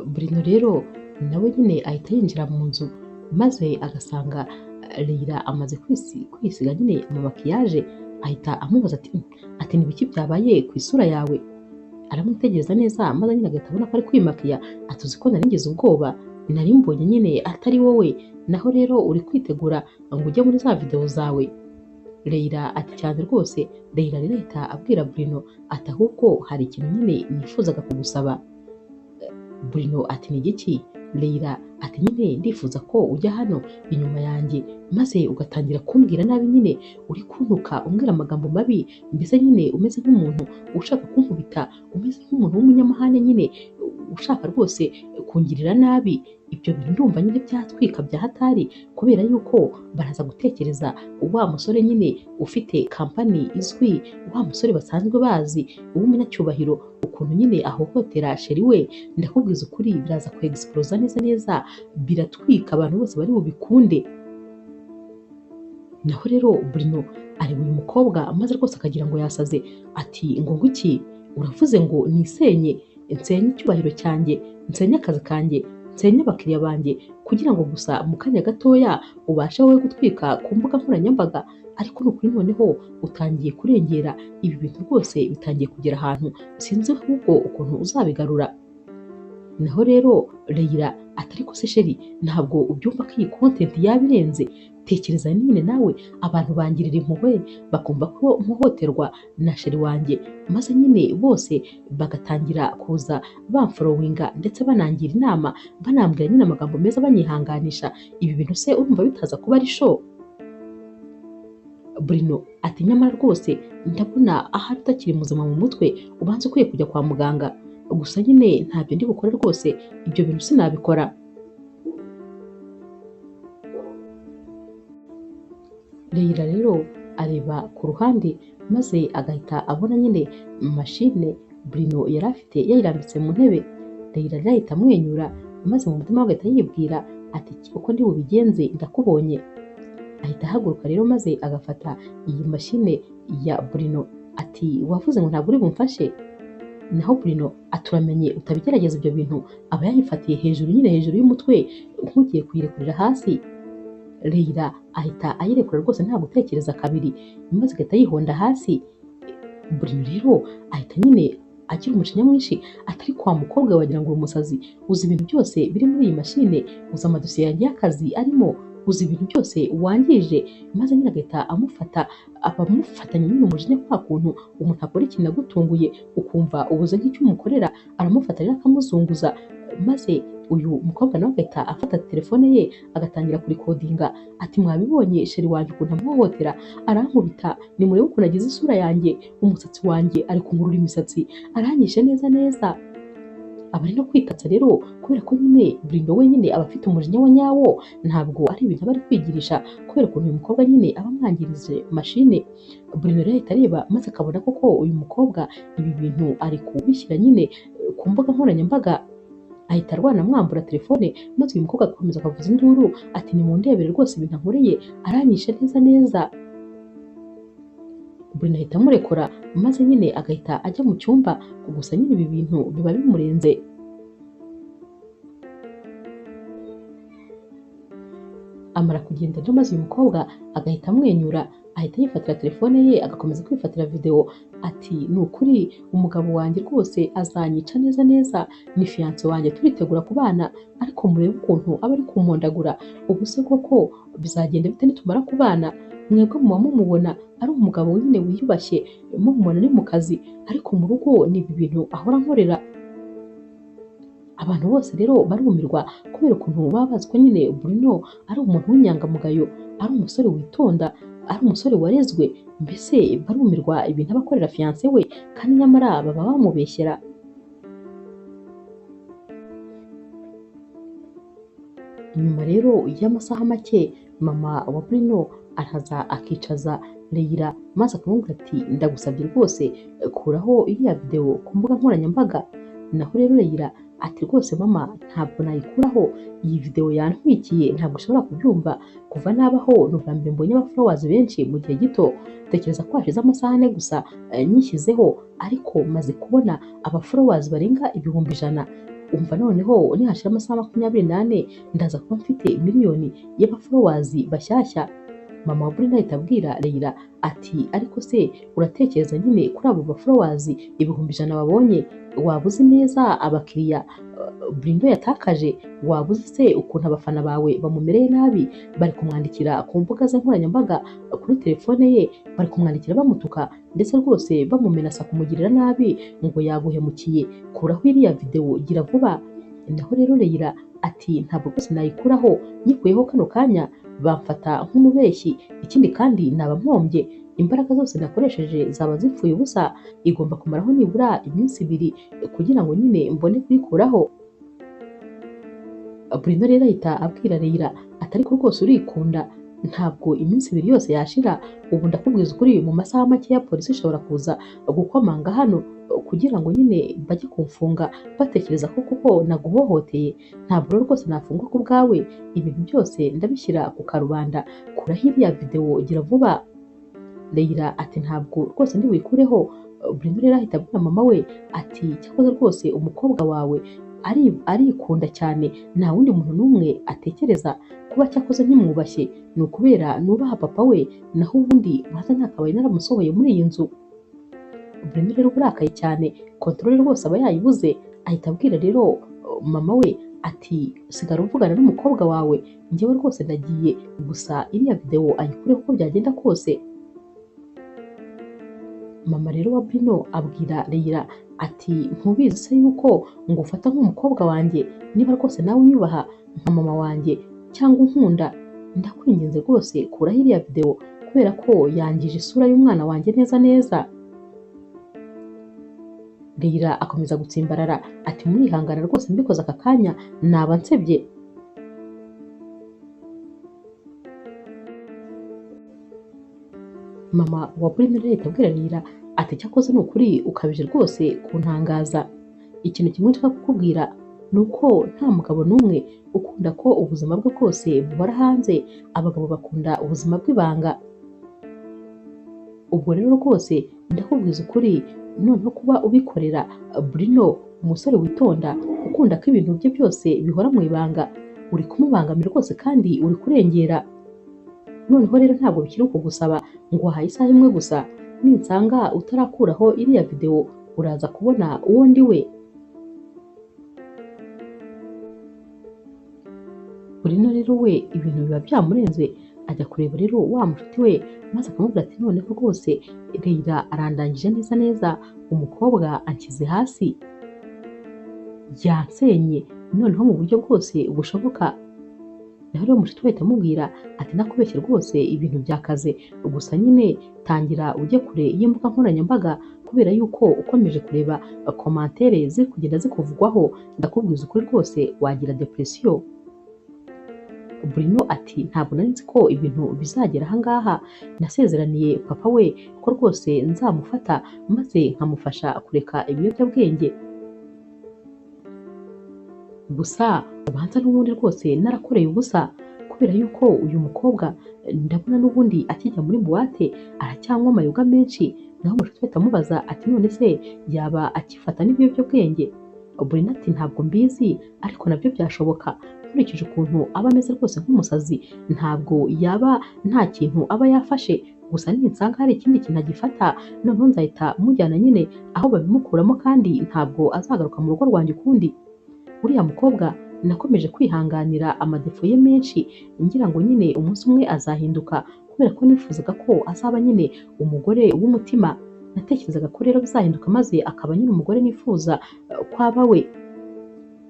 Bruno rero nawe nyine ahita yinjira mu nzu, maze agasanga Leila amaze kwisiga nyine amakiyaje, ahita amubaza ati ni ibiki byabaye ku isura yawe? Aramwitegereza neza, maze nyine agahita abona ko ari kwimakiya, ati uzi ko nari ngize ubwoba, nari mbonye nyine atari wowe, naho rero uri kwitegura ngo ujye muri za video zawe. Leila ati cyane rwose. Leila rero ahita abwira Bruno ati ahubwo hari ikintu nyine nifuzaga kugusaba. Bruno ati ni igiki? Leila ati nyine ndifuza ko ujya hano inyuma yanjye maze ugatangira kumbwira nabi nyine, uri kuntuka umbwira amagambo mabi, mbese nyine umeze nk'umuntu ushaka kunkubita, umeze nk'umuntu w'umunyamahane nyine ushaka rwose kungirira nabi. Ibyo bintu ndumva nyine byatwika bya hatari, kubera yuko baraza gutekereza wa musore nyine ufite kampani izwi, wa musore basanzwe bazi w'umunyacyubahiro, ukuntu nyine ahohotera sheri we. Ndakubwiza ukuri biraza kwegisipoza neza neza, biratwika abantu bose bari bubikunde. Naho rero Bruno areba uyu mukobwa maze rwose akagira ngo yasaze, ati ngo ngwiki uravuze ngo nisenye, nsenye icyubahiro cyanjye, nsenye akazi kanjye, nsenye abakiriya banjye, kugira ngo gusa mu kanya gatoya ubashe wowe gutwika ku mbuga nkoranyambaga. Ariko ni ukuri noneho utangiye kurengera, ibi bintu rwose bitangiye kugera ahantu sinzi ahubwo ukuntu uzabigarura. Naho rero Leila ati ariko se sheri ntabwo ubyumva ko iyi content yaba irenze? Tekereza nyine nawe abantu bangirira impuhwe bakumva ko mpohoterwa na sheri wanjye, maze nyine bose bagatangira kuza bamforowinga ndetse banangira inama, banambwira nyine amagambo meza banyihanganisha. Ibi bintu se urumva bitaza kuba ari show? Bruno ati nyamara rwose ndabona ahari utakiri muzima mu mutwe, ubanza ukwiye kujya kwa muganga. Gusa nyine ntabyo ndi bukore rwose, ibyo bintu sinabikora. Leila rero areba ku ruhande maze agahita abona nyine mashine Bruno yari afite yayirambitse mu ntebe. Leila rero ahita amwenyura maze mu mutima we agahita yibwira ati uko ndi bubigenze ndakubonye. Ahita ahaguruka rero maze agafata iyi mashine ya Bruno ati wavuze ngo ntabwo uri bumfashe? Naho Bruno aturamenye utabigerageza ibyo bintu, aba yayifatiye hejuru nyine hejuru y'umutwe nk'ugiye kuyirekurira hasi. Leila ahita ayirekura rwose nta gutekereza kabiri, maze igahita yihonda hasi. Bruno rero ahita nyine agira umujinya mwinshi, atari kwa mukobwa wagira ngo uri umusazi, uzi ibintu byose biri muri iyi mashine, uzi amadosiye yanjye y'akazi arimo, uzi ibintu byose wangije. Maze nyine agahita amufata, abamufatanya nyine umujinya kwa kuntu umuntu akora ikintu agutunguye ukumva ubuze nk'icyo umukorera, aramufata rero akamuzunguza. Maze uyu mukobwa nawe agahita afata telefone ye agatangira kurikodinga ati mwabibonye sheri wanjye ukuntu amuhohotera, arankubita, nimurebe ukuntu agize isura yanjye, umusatsi wanjye ari kungurura imisatsi, aranyishe neza neza. Aba ari no kwitatsa rero kubera ko nyine Bruno wenyine aba afite umujinya wa nyawo, ntabwo ari ibintu aba ari kwigirisha kubera ukuntu uyu mukobwa nyine aba amwangirije mashine. Bruno rero ahita areba maze akabona koko uyu mukobwa ibi bintu ari kubishyira nyine ku mbuga nkoranyambaga. Ahita arwana amwambura telefone, maze uyu mukobwa agakomeza akavuza induru ati nimundebere rwose ibintu ankoreye, aranyishe neza neza. Bruno ahita amurekura maze nyine agahita ajya mu cyumba, gusa nyine ibi bintu biba bimurenze. Amara kugenda rero maze uyu mukobwa agahita amwenyura, ahita yifatira telefone ye agakomeza kwifatira videwo ati ni ukuri umugabo wanjye rwose azanyica neza neza, ni fiyanse wanjye turitegura kubana, ariko murebe ukuntu aba ari kumpondagura, ubu se koko bizagenda bite nitumara kubana? Mwebwe muba mumubona ari umugabo nyine wiyubashye, mumubona ari mu kazi, ariko mu rugo ni ibi bintu ahora ankorera. Abantu bose rero barumirwa kubera ukuntu baba bazi ko nyine Bruno ari umuntu w'inyangamugayo, ari umusore witonda, ari umusore warezwe, mbese barumirwa ibintu aba akorera fiyanse we, kandi nyamara baba bamubeshyera. Nyuma rero y'amasaha make mama wa Bruno araza akicaza Leila maze akamubwira ati ndagusabye rwose kuraho iriya videwo ku mbuga nkoranyambaga. Naho rero Leila ati rwose mama ntabwo nayikuraho, iyi videwo yantwikiye ntabwo ushobora kubyumva, kuva nabaho ni ubwa mbere mbonye abafolowazi benshi mu gihe gito, tekereza ko hashize amasaha 4 gusa nyishyizeho, ariko maze kubona abafolowazi barenga 100,000. Umva noneho nihashira amasaha 24 ndaza kuba mfite miliyoni y'abafolowazi bashyashya. Mama wa Bruno ahita abwira Leila ati ariko se uratekereza nyine kuri abo bafolowazi 100,000 babonye, waba uzi neza abakiriya Bruno yatakaje, waba uzi se ukuntu abafana bawe bamumereye nabi, bari kumwandikira ku mbuga ze nkoranyambaga, kuri telefone ye bari kumwandikira bamutuka ndetse rwose bamumenasa kumugirira nabi ngo yaguhemukiye, kuraho iriya videwo gira vuba. Naho rero Leila ati ntabwo rwose nayikuraho, nyikuyeho kano kanya bamfata nk'umubeshyi, ikindi kandi naba mpombye, imbaraga zose nakoresheje zaba zipfuye ubusa, igomba kumaraho nibura iminsi 2 kugira ngo nyine mbone kuyikuraho. Bruno rero ahita abwira Leila ati ariko rwose urikunda, ntabwo iminsi 2 yose yashira, ubu ndakubwiza ukuri mu masaha make ya polisi ishobora kuza gukomanga hano kugira ngo nyine bajye kumfunga batekereza ko kuko naguhohoteye, ntabwo rero rwose nafungwa ku bwawe, ibintu byose ndabishyira ku karubanda, kuraho iriya videwo gira vuba. Leila ati ntabwo rwose ndi buyikureho. Bruno rero ahita abwira mama we ati cyakoze rwose umukobwa wawe arikunda cyane, nta wundi muntu n'umwe atekereza kuba cyakoze nkimwubashye ni ukubera nubaha papa we, naho ubundi mwaza ntakabaye naramusohoye muri iyi nzu. Bruno rero urakaye cyane, kontrole rwose aba yayibuze, ahita abwira rero mama we ati sigara uvugana n'umukobwa wawe, njyewe rwose ndagiye, gusa iriya videwo ayikure uko byagenda kose. Mama rero wa Bruno abwira Leila ati ntubizi se yuko ngufata nk'umukobwa wanjye, niba rwose nawe unyubaha nka mama wanjye cyangwa unkunda, ndakwinginze rwose kuraho iriya videwo kubera ko yangije isura y'umwana wanjye neza neza. Leila akomeza gutsimbarara ati murihangana rwose mbikoze aka kanya naba nsebye. Mama wa Bruno rero ahita abwira Leila ati cyakoze ni ukuri ukabije rwose kuntangaza, ikintu kimwe nshaka kukubwira ni uko nta mugabo n'umwe ukunda ko ubuzima bwe bwose buhora hanze, abagabo bakunda ubuzima bw'ibanga. Ubwo rero rwose ndakubwiza ukuri, noneho kuba ubikorera Bruno umusore witonda ukunda ko ibintu bye byose bihora mu ibanga, uri kumubangamira rwose kandi uri kurengera. Noneho rero ntabwo bikiri ukugusaba ngo wahaye isaha imwe gusa, ninsanga utarakuraho iriya videwo uraza kubona uwo ndi we. Bruno rero we ibintu biba byamurenze, ajya kureba rero wa mushuti we maze akamubwira ati noneho rwose Leila arandangije neza neza, umukobwa anshyize hasi, yansenye noneho mu buryo bwose bushoboka. Naho rero mushuti we ahita amubwira ati nakubeshye rwose ibintu byakaze, gusa nyine tangira ujye kure y'imbuga nkoranyambaga kubera yuko ukomeje kureba komantere ziri kugenda zikuvugwaho, ndakubwiza ukuri rwose wagira depression. Bruno ati ntabwo nari nzi ko ibintu bizagera aha ngaha, nasezeraniye papa we ko rwose nzamufata maze nkamufasha kureka ibiyobyabwenge, gusa ubanza n'ubundi rwose narakoreye ubusa kubera yuko uyu mukobwa ndabona n'ubundi akijya muri buwate aracyanywa amayoga menshi. Naho umushuti we ahita amubaza ati none se yaba akifata n'ibiyobyabwenge? Bruno ati ntabwo mbizi ariko nabyo byashoboka, nkurikije ukuntu aba ameze rwose nk'umusazi ntabwo yaba nta kintu aba yafashe, gusa ninsanga hari ikindi kintu agifata noneho nzahita mujyana nyine aho babimukuramo kandi ntabwo azagaruka mu rugo rwanjye ukundi. Uriya mukobwa nakomeje kwihanganira amadefo ye menshi ngira ngo nyine umunsi umwe azahinduka, kubera ko nifuzaga ko azaba nyine umugore w'umutima, natekerezaga ko rero bizahinduka maze akaba nyine umugore nifuza ko aba we,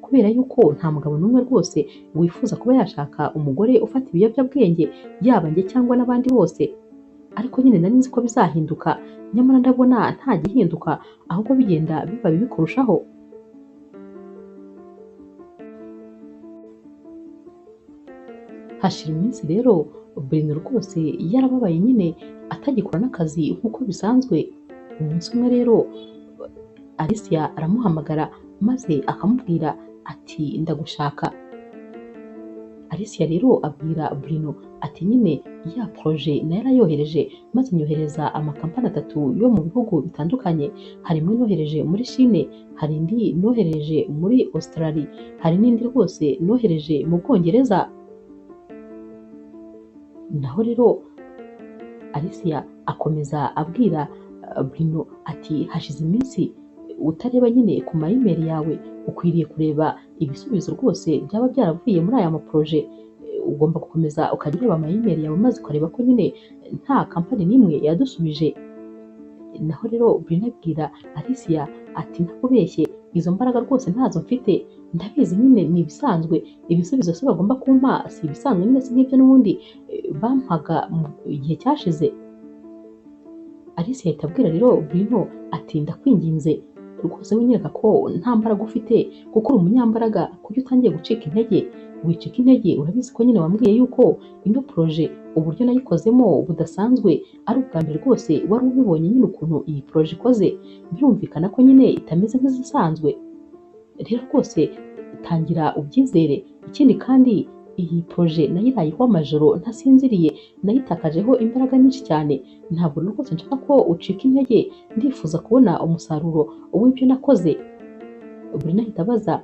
kubera yuko nta mugabo n'umwe rwose wifuza kuba yashaka umugore ufata ibiyobyabwenge yaba njye cyangwa n'abandi bose. Ariko nyine nari nzi ko bizahinduka, nyamara ndabona nta gihinduka ahubwo bigenda biba bibi kurushaho. Hashira iminsi rero Bruno rwose yarababaye nyine atagikora n'akazi nk'uko bisanzwe. Umunsi umwe rero Alicia aramuhamagara maze akamubwira ati ndagushaka. Alicia rero abwira Bruno ati nyine ya projet nayo yarayohereje maze nyohereza amakampani 3 yo mu bihugu bitandukanye, hari imwe nohereje muri Chine, hari indi nohereje muri Australia, hari n'indi rwose nohereje mu Bwongereza. Naho rero Alicia akomeza abwira Bruno ati hashize iminsi utareba nyine ku ma email yawe, ukwiriye kureba ibisubizo rwose byaba byaravuye muri aya maproje, ugomba gukomeza ukajya ureba ama email yawe maze ukareba ko nyine nta kampani n'imwe yadusubije. Naho rero Bruno abwira Alicia ati ntakubeshye Izo mbaraga rwose ntazo mfite, ndabizi nyine ni ibisanzwe, ibisubizo se bagomba kumpa si ibisanzwe nyine, si nk'ibyo n'ubundi bampaga mu gihe cyashize. Alicia ahita abwira rero Bruno ati ndakwinginze rwose winyereka ko nta mbaraga ufite, kuko uri umunyambaraga, kuki utangiye gucika intege? Wicika intege, urabizi ko nyine wambwiye yuko ino projet uburyo nayikozemo budasanzwe, ari ubwa mbere rwose wari ubibonye nyine ukuntu iyi projet ikoze, birumvikana ko nyine itameze nk'izisanzwe. Rero rwose tangira ubyizere. Ikindi kandi iyi projet nayirayeho amajoro ntasinziriye, nayitakajeho imbaraga nyinshi cyane, ntabwo rwose nshaka ko ucika intege, ndifuza kubona umusaruro w'ibyo nakoze. Bruno ahita abaza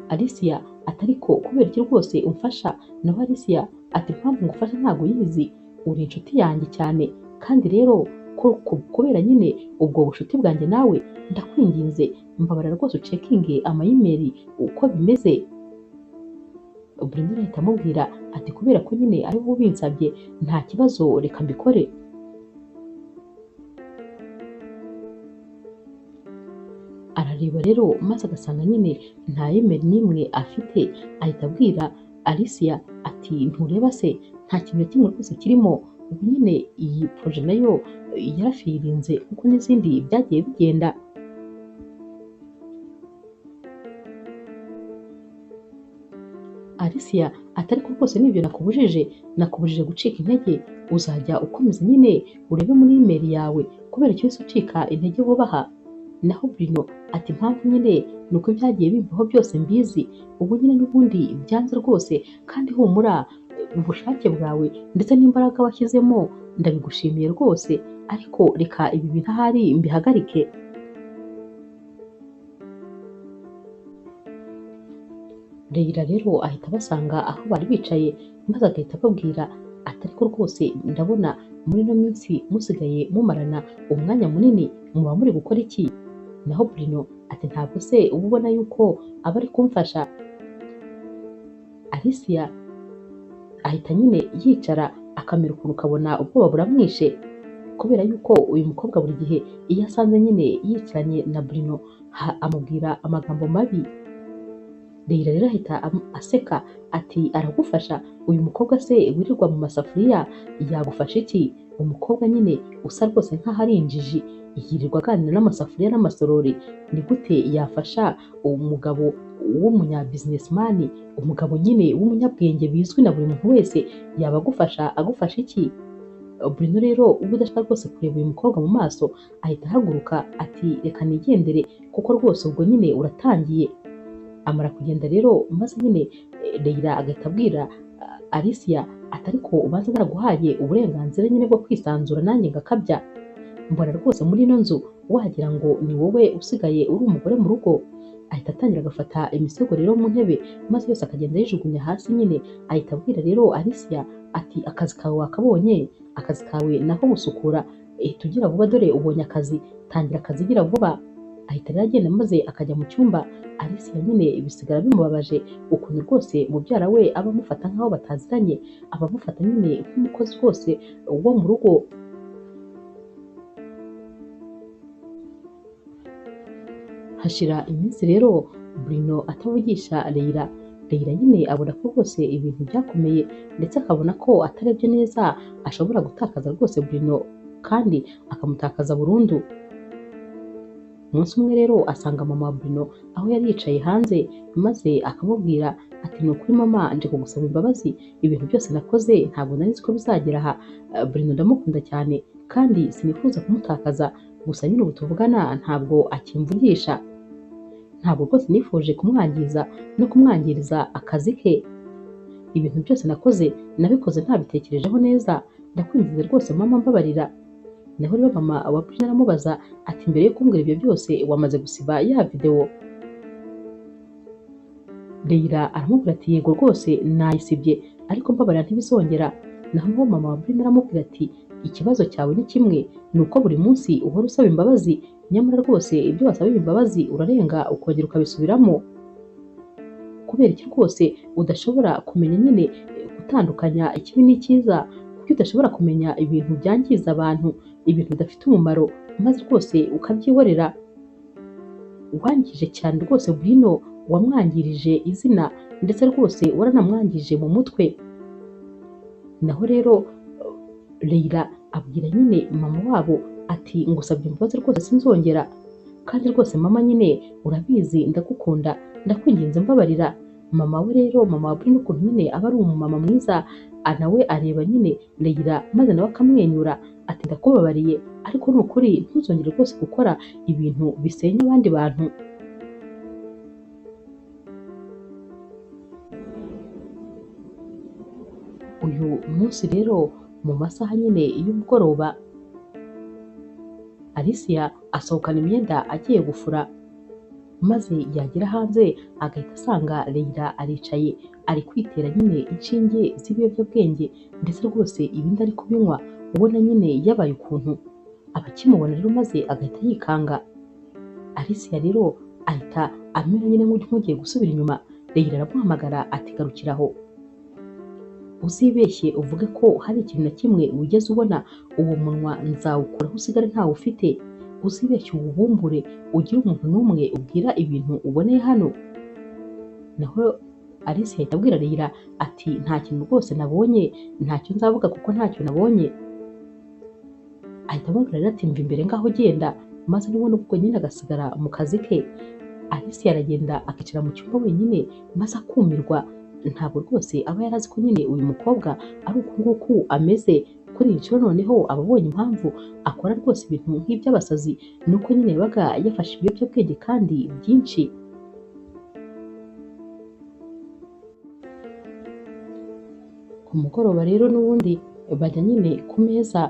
Alicia ati ariko kubera iki rwose umfasha? Naho Alicia ati impamvu ngufasha ntabwo uyizi, uri inshuti yanjye cyane, kandi rero kubera nyine ubwo bucuti bwanjye nawe, ndakwinginze mbabarira rwose ucekinge amayimeri uko bimeze. Bruno ahita amubwira ati kubera ko nyine ari wowe ubinsabye nta kibazo, reka mbikore. Arareba rero maze agasanga nyine nta email n'imwe afite, ahita abwira Alicia ati ntureba se nta kintu na kimwe rwose kirimo, ubu nyine iyi projet nayo yarafirinze kuko n'izindi byagiye bigenda. Alicia ati ariko rwose nibyo nakubujije, nakubujije gucika intege, uzajya ukomeza nyine urebe muri email yawe, kubera icyo wese ucika intege vuba aha. Naho Bruno ati impamvu nyine ni uko ibyagiye bimbaho byose mbizi, ubu nyine n'ubundi byanze rwose, kandi humura ubushake bwawe ndetse n'imbaraga washyizemo ndabigushimiye rwose, ariko reka ibi bintu ahari mbihagarike. Leila rero ahita abasanga aho bari bicaye, maze agahita ababwira ati ariko rwose ndabona muri ino minsi musigaye mumarana umwanya munini, muba muri gukora iki? Naho Bruno ati ntabwo se uba ubona yuko aba ari kumfasha. Alicia ahita nyine yicara akamera ukuntu ukabona ubwoba buramwishe, kubera yuko uyu mukobwa buri gihe iyo asanze nyine yicaranye na Bruno amubwira amagambo mabi. Leila rero ahita aseka ati aragufasha, uyu mukobwa se wirirwa mu masafuriya yagufasha iki? Umukobwa nyine usa rwose nk'aho ari injiji, yirirwa aganira n'amasafuriya n'amasorori, ni gute yafasha umugabo w'umunyabizinesimani, umugabo nyine w'umunyabwenge bizwi na buri muntu wese, yaba agufasha agufasha iki? Bruno rero ubwo udashaka rwose kureba uyu mukobwa mu maso, ahita ahaguruka ati reka nigendere kuko rwose ubwo nyine uratangiye. Amara kugenda rero maze nyine Leila agahita abwira Alicia ati ariko ubanza naraguhaye uburenganzira nyine bwo kwisanzura nanjye ngakabya, mbona rwose muri ino nzu wagira ngo ni wowe usigaye uri umugore mu rugo. Ahita atangira agafata imisego rero mu ntebe maze yose akagenda ayijugunya hasi nyine, ahita abwira rero Alicia ati akazi kawe wakabonye, akazi kawe nako gusukura, ihita ugira vuba dore ubonye akazi, tangira akazi gira vuba. Ahita rero agenda maze akajya mu cyumba. Alicia nyine bisigara bimubabaje ukuntu rwose mubyara we aba amufata nk'aho bataziranye, aba amufata nyine nk'umukozi rwose wo mu rugo. Hashira iminsi rero Bruno atavugisha Leila. Leila nyine abona ko rwose ibintu byakomeye, ndetse akabona ko atarebye neza ashobora gutakaza rwose Bruno kandi akamutakaza burundu. Umunsi umwe rero asanga mama wa Bruno aho yari yicaye hanze, maze akamubwira ati ni ukuri mama, nje kugusaba imbabazi, ibintu byose nakoze ntabwo nari nzi ko bizagera aha. Bruno ndamukunda cyane kandi sinifuza kumutakaza, gusa nyine ubu tuvugana ntabwo akimvugisha, ntabwo rwose nifuje kumwangiza no kumwangiriza akazi ke, ibintu byose nakoze nabikoze ntabitekerejeho neza, ndakwinginze rwose mama mbabarira. Naho rero mama wa Bruno aramubaza ati mbere yo kumbwira ibyo byose wamaze gusiba ya video? Leila aramubwira ati yego rwose nayisibye, ariko mbabarira ntibizongera. Naho mama wa Bruno aramubwira ati ikibazo cyawe ni kimwe, ni uko buri munsi uhora usaba imbabazi, nyamara rwose ibyo wasabiye imbabazi urarenga ukongera ukabisubiramo. Kubera iki rwose udashobora kumenya nyine gutandukanya ikibi n'icyiza, kuko udashobora kumenya ibintu byangiza abantu, ibintu bidafite umumaro, maze rwose ukabyihorera. wangije cyane rwose Bruno, wamwangirije izina ndetse rwose waranamwangije mu mutwe. Naho rero Leila abwira nyine mama wabo ati ngusabye imbabazi rwose sinzongera, kandi rwose mama nyine urabizi ndagukunda, ndakwinginze mbabarira. Mama we rero, mama wa Bruno ukuntu nyine aba ari umumama mwiza, nawe areba nyine Leila maze nawe akamwenyura ati ndakubabariye, ariko ni ukuri ntuzongere rwose gukora ibintu bisenya abandi bantu. Uyu munsi rero mu masaha nyine y'umugoroba, Alicia asohokana imyenda agiye gufura, maze yagera hanze agahita asanga Leila aricaye ari kwitera nyine inshinge z'ibiyobyabwenge, ndetse rwose ibindi ari kubinywa ubona nyine yabaye ukuntu. Abakimubona rero maze agahita yikanga. Alicia rero ahita amera nyine nk'ugiye gusubira inyuma. Leila aramuhamagara ati garukiraho, uzibeshye uvuge ko hari ikintu na kimwe wigeze ubona, uwo munwa nzawukuraho usigare ntawe ufite, uzibeshye uwubumbure ugire umuntu n'umwe ubwira ibintu uboneye hano. Naho Alice ahita abwira Leila ati nta kintu rwose nabonye, ntacyo nzavuga kuko ntacyo nabonye. Ahita amubwira rero ati mva imbere ngaho genda, maze n'ubundi ubwo nyine agasigara mu kazi ke. Alice aragenda akicara mu cyumba wenyine maze akumirwa, ntabwo rwose aba yarazi ko nyine uyu mukobwa ari uku nguku ameze. Kuri iyi nshuro noneho aba abonye impamvu akora rwose ibintu nk'iby'abasazi, ni uko nyine yabaga yafashe ibiyobyabwenge kandi byinshi. Ku mugoroba rero n'ubundi bajya nyine ku meza,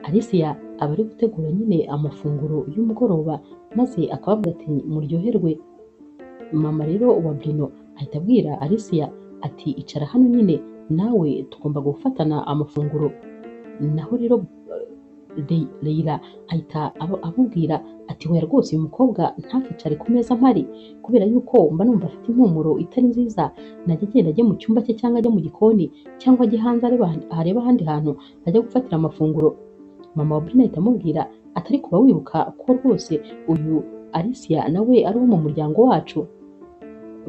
Alicia aba ari gutegura nyine amafunguro y'umugoroba maze akababwira ati muryoherwe. Mama rero wa Bruno ahita abwira Alicia ati icara hano nyine nawe tugomba gufatana amafunguro. Naho rero Leila ahita amubwira ati hoya rwose uyu mukobwa ntakicare ku meza mpari, kubera yuko mba numva afite impumuro itari nziza, najya agenda ajye mu cyumba cye cyangwa ajye mu gikoni cyangwa ajye hanze arebe ahandi hantu ajya gufatira amafunguro. Mama wa Bruno ahita amubwira ati ariko uba wibuka ko rwose uyu Alicia nawe ari uwo mu muryango wacu.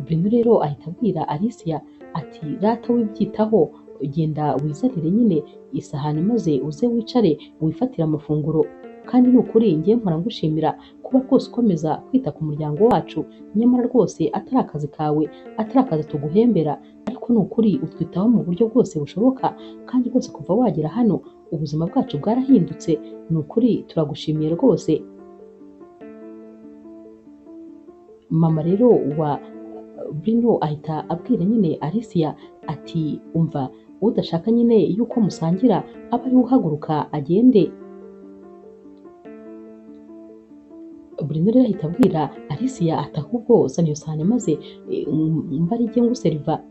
Bruno rero ahita abwira Alicia ati rata wibyitaho, genda wizanire nyine isahani maze uze wicare wifatire amafunguro, kandi ni ukuri ngiye mpora ngushimira kuba rwose ukomeza kwita ku muryango wacu, nyamara rwose atari akazi kawe, atari akazi tuguhembera, ariko ni ukuri utwitaho mu buryo bwose bushoboka, kandi rwose kuva wagera hano ubuzima bwacu bwarahindutse, ni ukuri turagushimiye rwose. Mama rero wa Bruno ahita abwira nyine Alicia ati umva udashaka nyine yuko musangira aba ari uhaguruka agende. Bruno rero ahita abwira Alicia ati ahubwo zana iyo sahani maze mbarige nguseriva.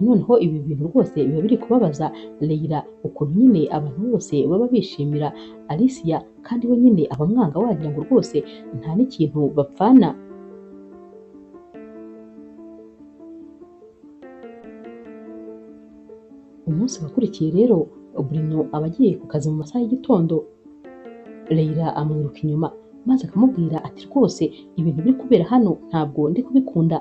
Noneho ibi bintu rwose biba biri kubabaza Leila ukuntu nyine abantu bose baba bishimira Alicia kandi we nyine abamwanga wagira ngo rwose nta n'ikintu bapfana. Umunsi wakurikiye rero Bruno aba agiye ku kazi mu masaha y'igitondo, Leila amwiruka inyuma maze akamubwira ati rwose ibintu biri kubera hano ntabwo ndi kubikunda,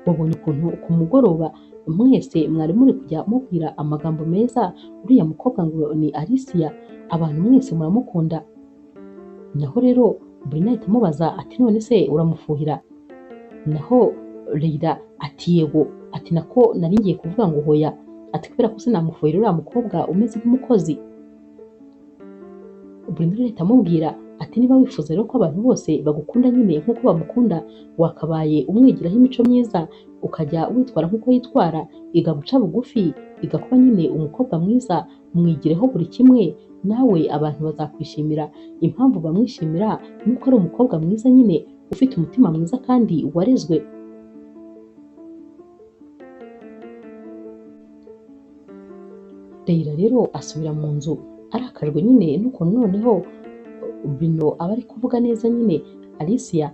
wabonye ukuntu ku mugoroba mwese mwari muri kujya mubwira amagambo meza uriya mukobwa ngo ni Alicia, abantu mwese muramukunda. Naho rero Bruno ahita amubaza ati none se uramufuhira? Naho Leila ati yego, ati nako nari ngiye kuvuga ngo hoya, ati kubera ko sinamufuhira uriya mukobwa umeze nk'umukozi. Bruno rero ahita amubwira ati niba wifuza rero ko abantu bose bagukunda nyine nk'uko bamukunda, wakabaye umwigiraho imico myiza, ukajya witwara nk'uko yitwara, iga guca bugufi, iga kuba nyine umukobwa mwiza, mwigireho buri kimwe, nawe abantu bazakwishimira. Impamvu bamwishimira ni uko ari umukobwa mwiza nyine ufite umutima mwiza kandi warezwe. Leila rero asubira mu nzu arakajwe nyine n'ukuntu noneho Bruno aba ari kuvuga neza nyine Alicia,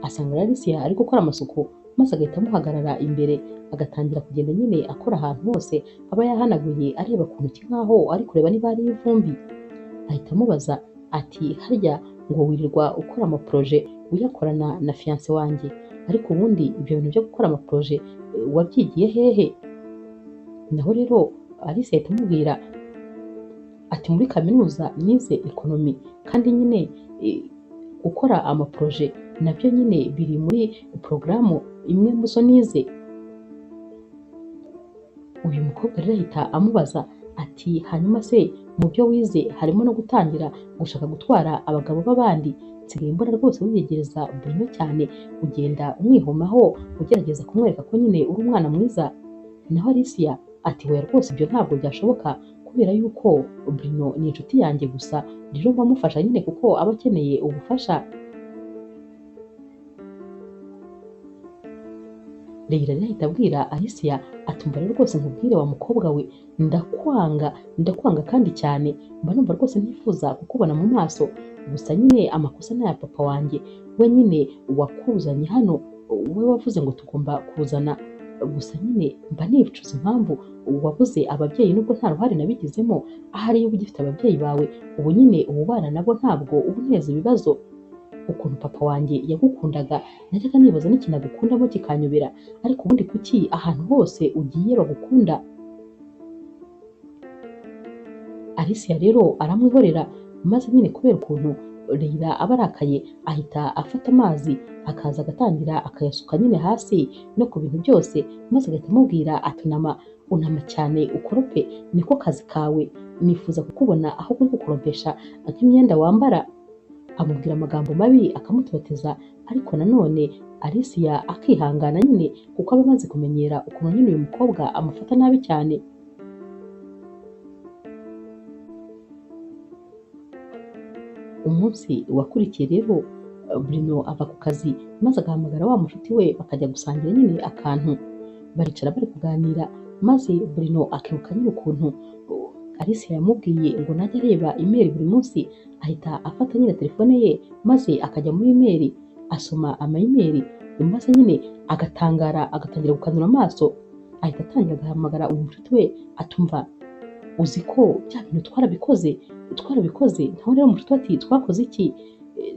asanga Alicia ari gukora amasuku maze agahita amuhagarara imbere agatangira kugenda nyine akora ahantu hose aba yahanaguye areba ku ntoki nkaho ari kureba niba hari ivumbi. Ahita amubaza ati harya ngo wirirwa ukora amaporoje uyakorana na fiyanse wanjye, ariko ubundi ibyo bintu byo gukora amaporoje wabyigiye hehe? Naho rero Alice ahita amubwira ati muri kaminuza nize ekonomi, kandi nyine gukora amaporoje nabyo nyine biri muri porogaramu imwe mu zo nize. Uyu mukobwa rero ahita amubaza ati hanyuma se mu byo wize harimo no gutangira gushaka gutwara abagabo b'abandi? Nsigaye mbona rwose wiyegereza Bruno cyane, ugenda umwihomaho ugerageza kumwereka ko nyine uri umwana mwiza. Naho Alicia ati oya rwose ibyo ntabwo byashoboka kubera yuko Bruno ni inshuti yanjye gusa, rero mba mufasha nyine kuko aba akeneye ubufasha. Leila rero ahita abwira Alicia ati umva rero rwose nkubwire wa mukobwa we, ndakwanga ndakwanga kandi cyane, mba numva rwose ntifuza kukubona mu maso, gusa nyine amakosa ni aya papa wanjye, we nyine wakuzanye hano, we wavuze ngo tugomba kuzana, gusa nyine mba nicuza impamvu wabuze ababyeyi nubwo nta ruhare nabigizemo, ahari iyo uba ugifite ababyeyi bawe ubu nyine ubana nabo ntabwo uba uneza ibibazo. Ukuntu papa wanjye yagukundaga najyaga nibaza n'ikintu agukundamo kikanyobera, ariko ubundi kuki ahantu hose ugiye bagukunda? Alicia rero aramwihorera, maze nyine kubera ukuntu Leila aba arakaye ahita afata amazi akaza agatangira akayasuka nyine hasi no ku bintu byose, maze agahita amubwira ati unama unama cyane ukorope niko kazi kawe, nifuza kukubona aho uri gukoropesha nk'imyenda wambara. Amubwira amagambo mabi akamutoteza, ariko nanone Alicia akihangana nyine kuko aba amaze kumenyera ukuntu nyine uyu mukobwa amufata nabi cyane. Umunsi wakurikiye rero Bruno ava ku kazi maze agahamagara wa mushuti we bakajya gusangira nyine akantu, baricara bari kuganira, maze Bruno akibuka nyine ukuntu Alicia yamubwiye ngo najya areba imeri buri munsi, ahita afata nyine telefone ye maze akajya muri imeri asoma amayimeri, maze nyine agatangara agatangira gukanura amaso, ahita atangira agahamagara uyu mushuti we atumva uzi ko bya bintu twarabikoze twarabikoze. Naho rero umushuti ati twakoze iki?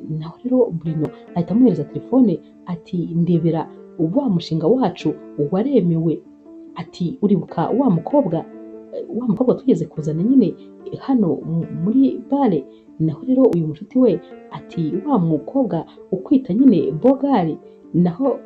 Naho rero Bruno ahita amuhereza telefone ati ndebera wa mushinga wacu waremewe, ati uribuka wa mukobwa tugeze kuzana nyine hano muri bare? Naho rero uyu mushuti we ati wa mukobwa ukwita nyine bogari. Naho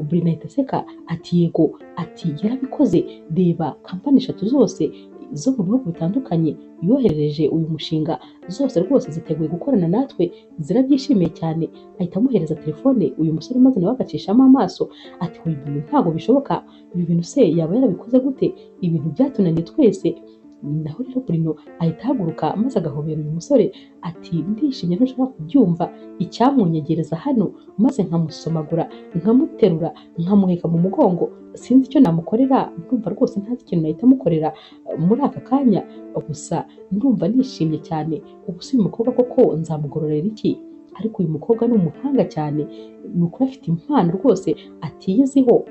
Bruno ahita aseka ati yego, ati yarabikoze, reba kampani 3 zose zo mu bihugu bitandukanye yoherereje uyu mushinga, zose rwose ziteguye gukorana natwe, zirabyishimiye cyane. Ahita amuhereza telefone uyu musore maze nawe agacishamo amaso ati ibi bintu ntabwo bishoboka, ibi bintu se yaba yarabikoze gute? Ibintu byatunaniye twese. Naho rero Bruno ahita ahaguruka maze agahobera uyu musore ati ndishimye ntushobora kubyumva, icyamunyegereza hano maze nkamusomagura nkamuterura nkamuheka mu mugongo, sinzi icyo namukorera, ndumva rwose ntazi ikintu nahita amukorera muri aka kanya, gusa ndumva nishimye cyane. Ubu si uyu mukobwa koko nzamugororera iki? Ariko uyu mukobwa ni umuhanga cyane, ni ukuri afite impano rwose atiyiziho.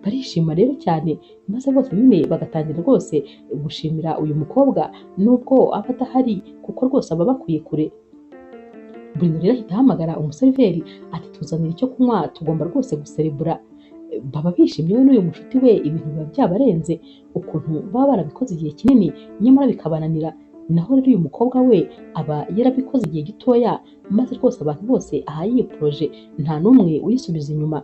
Barishima rero cyane, maze bose nyine bagatangira rwose gushimira uyu mukobwa nubwo aba adahari kuko rwose aba bakwiye kure. Bruno rero ahita ahamagara umuseriveri ati tuzanire icyo kunywa tugomba rwose guserebura. Baba bishimye we n'uyu mushuti we, ibintu biba byabarenze ukuntu baba barabikoze igihe kinini nyamara bikabananira. Naho rero uyu mukobwa we aba yarabikoze igihe gitoya, maze rwose abantu bose ahaye iyi poroje nta n'umwe uyisubiza inyuma.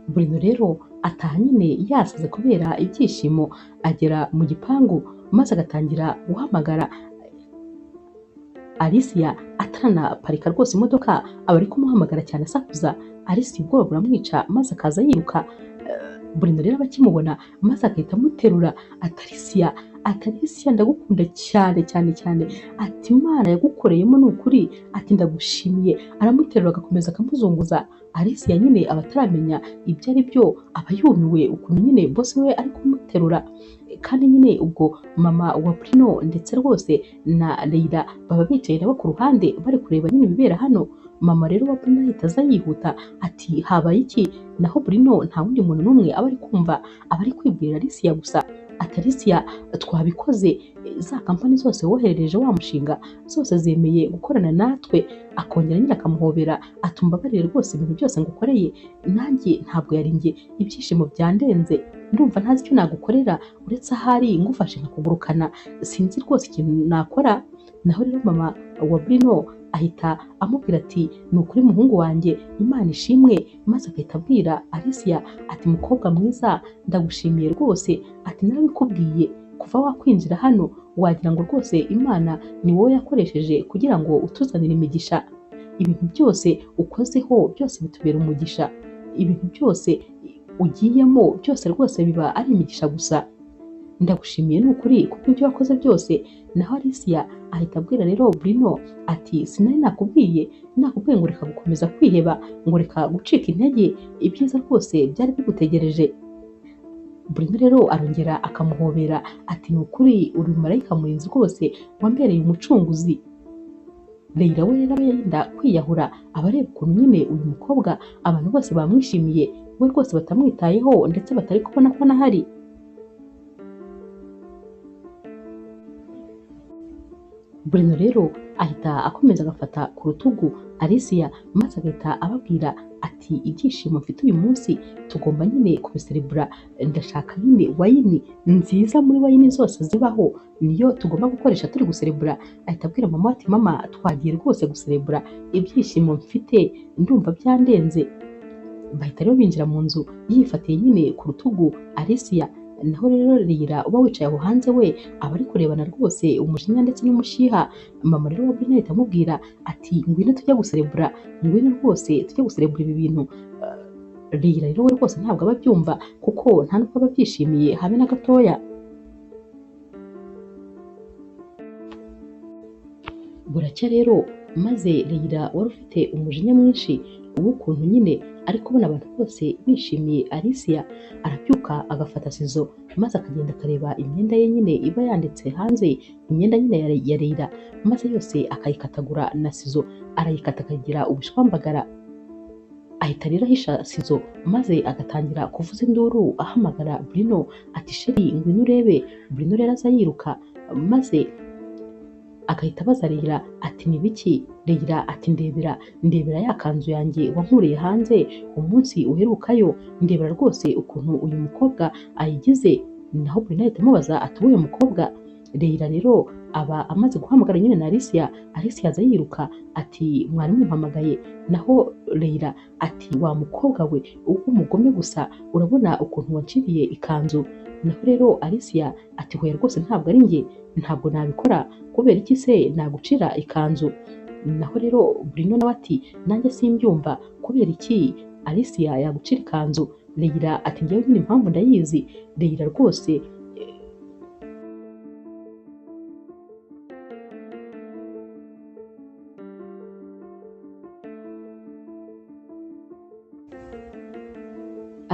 Bruno rero ataha nyine yasaze kubera ibyishimo, agera mu gipangu maze agatangira guhamagara Alicia ataranaparika rwose imodoka, aba ari kumuhamagara cyane asakuza. Alicia ubwoba buramwica maze akaza yiruka. Bruno rero abakimubona maze agahita amuterura ati Alicia, ati Alicia ndagukunda cyane cyane cyane, ati Imana yagukoreyemo ni ukuri, ati ndagushimiye. Aramuterura agakomeza akamuzunguza. Alicia nyine aba ataramenya ibyo ari byo, aba yumiwe ukuntu nyine boss we ari kumuterura. Kandi nyine ubwo mama wa Bruno ndetse rwose na Leila baba bicaye nabo ku ruhande bari kureba nyine ibibera hano. Mama rero wa Bruno ahita aza yihuta ati habaye iki? Naho Bruno nta wundi muntu n'umwe aba ari kumva, aba ari kwibwira Alicia gusa ati Ati Alicia twabikoze, za kampani zose woherereje wa mushinga zose zemeye gukorana natwe. Akongera nyine akamuhobera ati umbabarire rwose ibintu byose ngukoreye, nanjye ntabwo yari njye, ibyishimo byandenze, ndumva ntazi icyo nagukorera uretse ahari ngufashe nkakugurukana, sinzi rwose ikintu nakora. Naho rero mama wa Bruno ahita amubwira ati ni ukuri muhungu wanjye Imana ishimwe, maze agahita abwira Alicia ati mukobwa mwiza ndagushimiye rwose, ati narabikubwiye kuva wakwinjira hano wagira ngo rwose Imana ni wowe yakoresheje kugira ngo utuzanire imigisha, ibintu byose ukozeho byose bitubera umugisha, ibintu byose ugiyemo byose rwose biba ari imigisha gusa, ndagushimiye ni ukuri kuko ibyo wakoze byose. Naho Alicia ahita abwira rero Bruno ati sinari nakubwiye ngo reka gukomeza kwiheba, ngo reka gucika intege, ibyiza rwose byari bigutegereje. Bruno rero arongera akamuhobera ati ni ukuri uri marayika murinzi rwose wambereye umucunguzi. Leila we rero aba yenda kwiyahura, aba areba ukuntu nyine uyu mukobwa abantu bose bamwishimiye, we rwose batamwitayeho ndetse batari kubona ko anahari. Bruno rero ahita akomeza agafata ku rutugu Alicia maze agahita ababwira ati ibyishimo mfite uyu munsi tugomba nyine kubiserebura, ndashaka nyine wayini nziza muri wayini zose zibaho niyo tugomba gukoresha turi guserebura. Ahita abwira mama ati mama twagiye rwose guserebura, ibyishimo mfite ndumva byandenze. Bahita rero binjira mu nzu yifatiye nyine ku rutugu Alicia. Naho rero Leila uba wicaye aho hanze we aba ari kurebana rwose umujinya ndetse n'umushiha. Mama rero wa Bruno ahita amubwira ati ngwino tujya guserebura, ngwino rwose tujya guserebura ibi bintu. Leila rero we rwose ntabwo aba abyumva kuko nta nubwo aba abyishimiye habe na gatoya. Buracya rero maze Leila wari ufite umujinya mwinshi w'ukuntu nyine ari kubona abantu bose bishimiye Alicia, arabyuka agafata sizo maze akagenda akareba imyenda ye nyine iba yanditse hanze, imyenda nyine ya Leila, maze yose akayikatagura na sizo, arayikata akagira ubushwambagara. Ahita rero ahisha sizo maze agatangira kuvuza induru ahamagara Bruno ati sheri ngwino urebe. Bruno rero aza yiruka maze agahita abaza Leila ati ni biki? Leila ati ndebera, ndebera ya kanzu yanjye wankuriye hanze umunsi uherukayo, ndebera rwose ukuntu uyu mukobwa ayigize. Naho Bruno ahita amubaza ati uwuhe mukobwa? Leila rero aba amaze guhamagara nyine na Alicia, Alicia aza yiruka ati mwari mumpamagaye. Naho Leila ati wa mukobwa we w'umugome gusa, urabona ukuntu wanciriye ikanzu. Naho rero Alicia ati hoya rwose ntabwo ari njye, ntabwo nabikora, kubera iki se nagucira ikanzu? Naho rero Bruno nawe ati nanjye simbyumva, kubera iki Alicia yagucira ikanzu? Leila ati njyewe nyine impamvu ndayizi. Leila rwose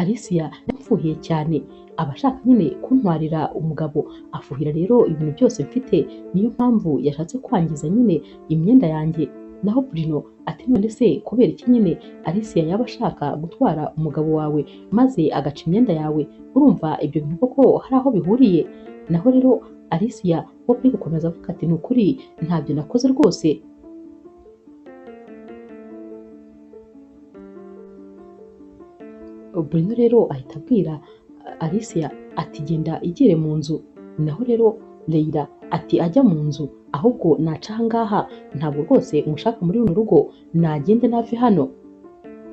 Alicia yapfuhiye cyane, aba ashaka nyine kuntwarira umugabo, afuhira rero ibintu byose mfite, niyo mpamvu yashatse kwangiza nyine imyenda yanjye. Naho Bruno ati none se kubera iki nyine Alicia yaba ashaka gutwara umugabo wawe maze agaca imyenda yawe, urumva ibyo bintu koko hari aho bihuriye? Naho rero Alicia we uri gukomeza avuga ati ni ukuri ntabyo nakoze rwose. Bruno rero ahita abwira Alicia ati genda igire mu nzu. Naho rero Leila ati ajya mu nzu, ahubwo naca ahangaha, ntabwo rwose mushaka muri runo rugo, nagende nave hano.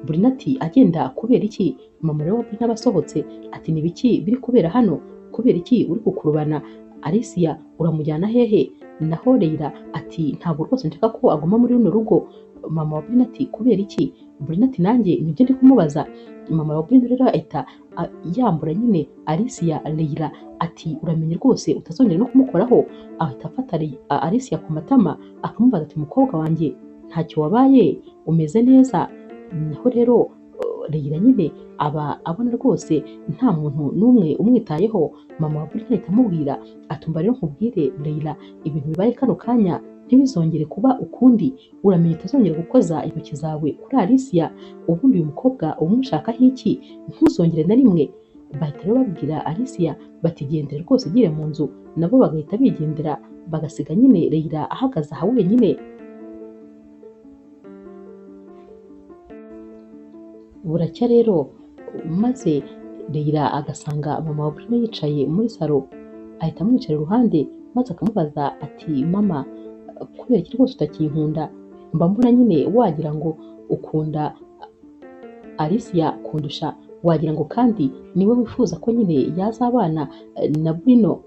Bruno ati agenda kubera iki? Mama rero wa Bruno aba asohotse ati ni biki biri kubera hano? Kubera iki uri kukurubana Alicia, uramujyana hehe? Naho Leila ati ntabwo rwose nshaka ko aguma muri runo rugo. Mama wa Bruno ati kubera iki? Bruno ati nanjye nibyo ndi kumubaza. Mama wa Bruno rero ahita yambura nyine Alicia Leila ati uramenye rwose utazongera no kumukoraho. Ahita afata Alicia ku matama akamubaza ati mukobwa wanjye ntacyo wabaye, umeze neza? Naho rero Leila nyine aba abona rwose nta muntu n'umwe umwitayeho. Mama wa Bruno ahita amubwira atumva rero nkubwire Leila, ibintu bibaye kano kanya ntibizongere kuba ukundi, uramenye utazongera gukoza intoki zawe kuri Alicia, ubundi uyu mukobwa umushakaho iki? Ntuzongere na rimwe. Bahita rero babwira Alicia bati gendera rwose ugire mu nzu, nabo bagahita bigendera bagasiga nyine Leila ahagaze aha wenyine. Buracya rero maze Leila agasanga mama wa Bruno yicaye muri salo, ahita amwicara iruhande maze akamubaza ati mama, kubera iki rwose utakinkunda? Mba mbona nyine wagira ngo ukunda Alicia kundusha, wagira ngo kandi niwe wifuza ko nyine yazabana na Bruno.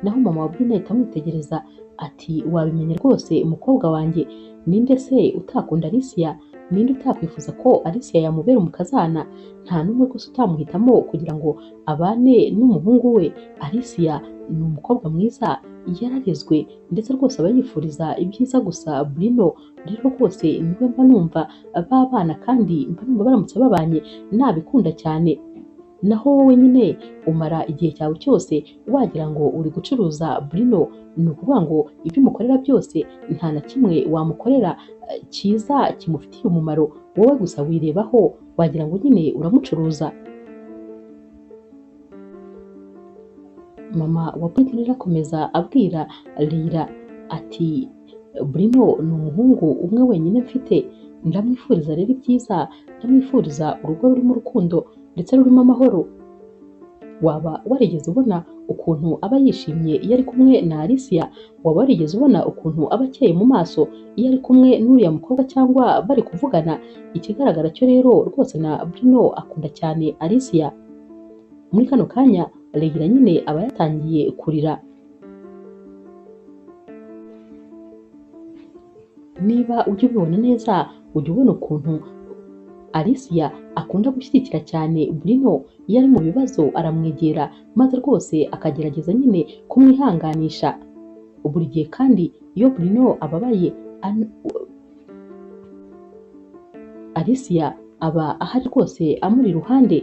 Naho mama wa Bruno ahita amwitegereza ati wabimenye rwose umukobwa wanjye, ninde se utakunda Alicia? Ninde utakwifuza ko Alicia yamubera umukazana? Nta n'umwe rwose utamuhitamo kugira ngo abane n'umuhungu we. Alicia ni umukobwa mwiza, yararezwe ndetse rwose aba yifuriza ibyiza gusa Bruno. Rero rwose niwe mba numva babana kandi mba numva baramutse babanye nabikunda cyane. Naho wowe nyine umara igihe cyawe cyose wagira ngo uri gucuruza Bruno, ni ukuvuga ngo ibyo umukorera byose nta na kimwe wamukorera cyiza kimufitiye umumaro, wowe gusa wirebaho wagira ngo nyine uramucuruza. Mama wa Bruno rero akomeza abwira Leila ati Bruno ni umuhungu umwe wenyine mfite, ndamwifuriza rero ibyiza, ndamwifuriza urugo rurimo urukundo ndetse rurimo amahoro. Waba warigeze ubona ukuntu aba yishimye iyo ari kumwe na Alicia? Waba warigeze ubona ukuntu aba akeye mu maso iyo ari kumwe n'uriya mukobwa cyangwa bari kuvugana? Ikigaragara cyo rero rwose na Bruno akunda cyane Alicia. Muri kano kanya Leila nyine aba yatangiye kurira. Niba ujya ubibona neza, ujya ubona ukuntu Alicia akunda gushyigikira cyane Bruno, iyo ari mu bibazo aramwegera maze rwose akagerageza nyine kumwihanganisha. Buri gihe kandi iyo Bruno ababaye, Alicia aba ahari rwose amuri iruhande.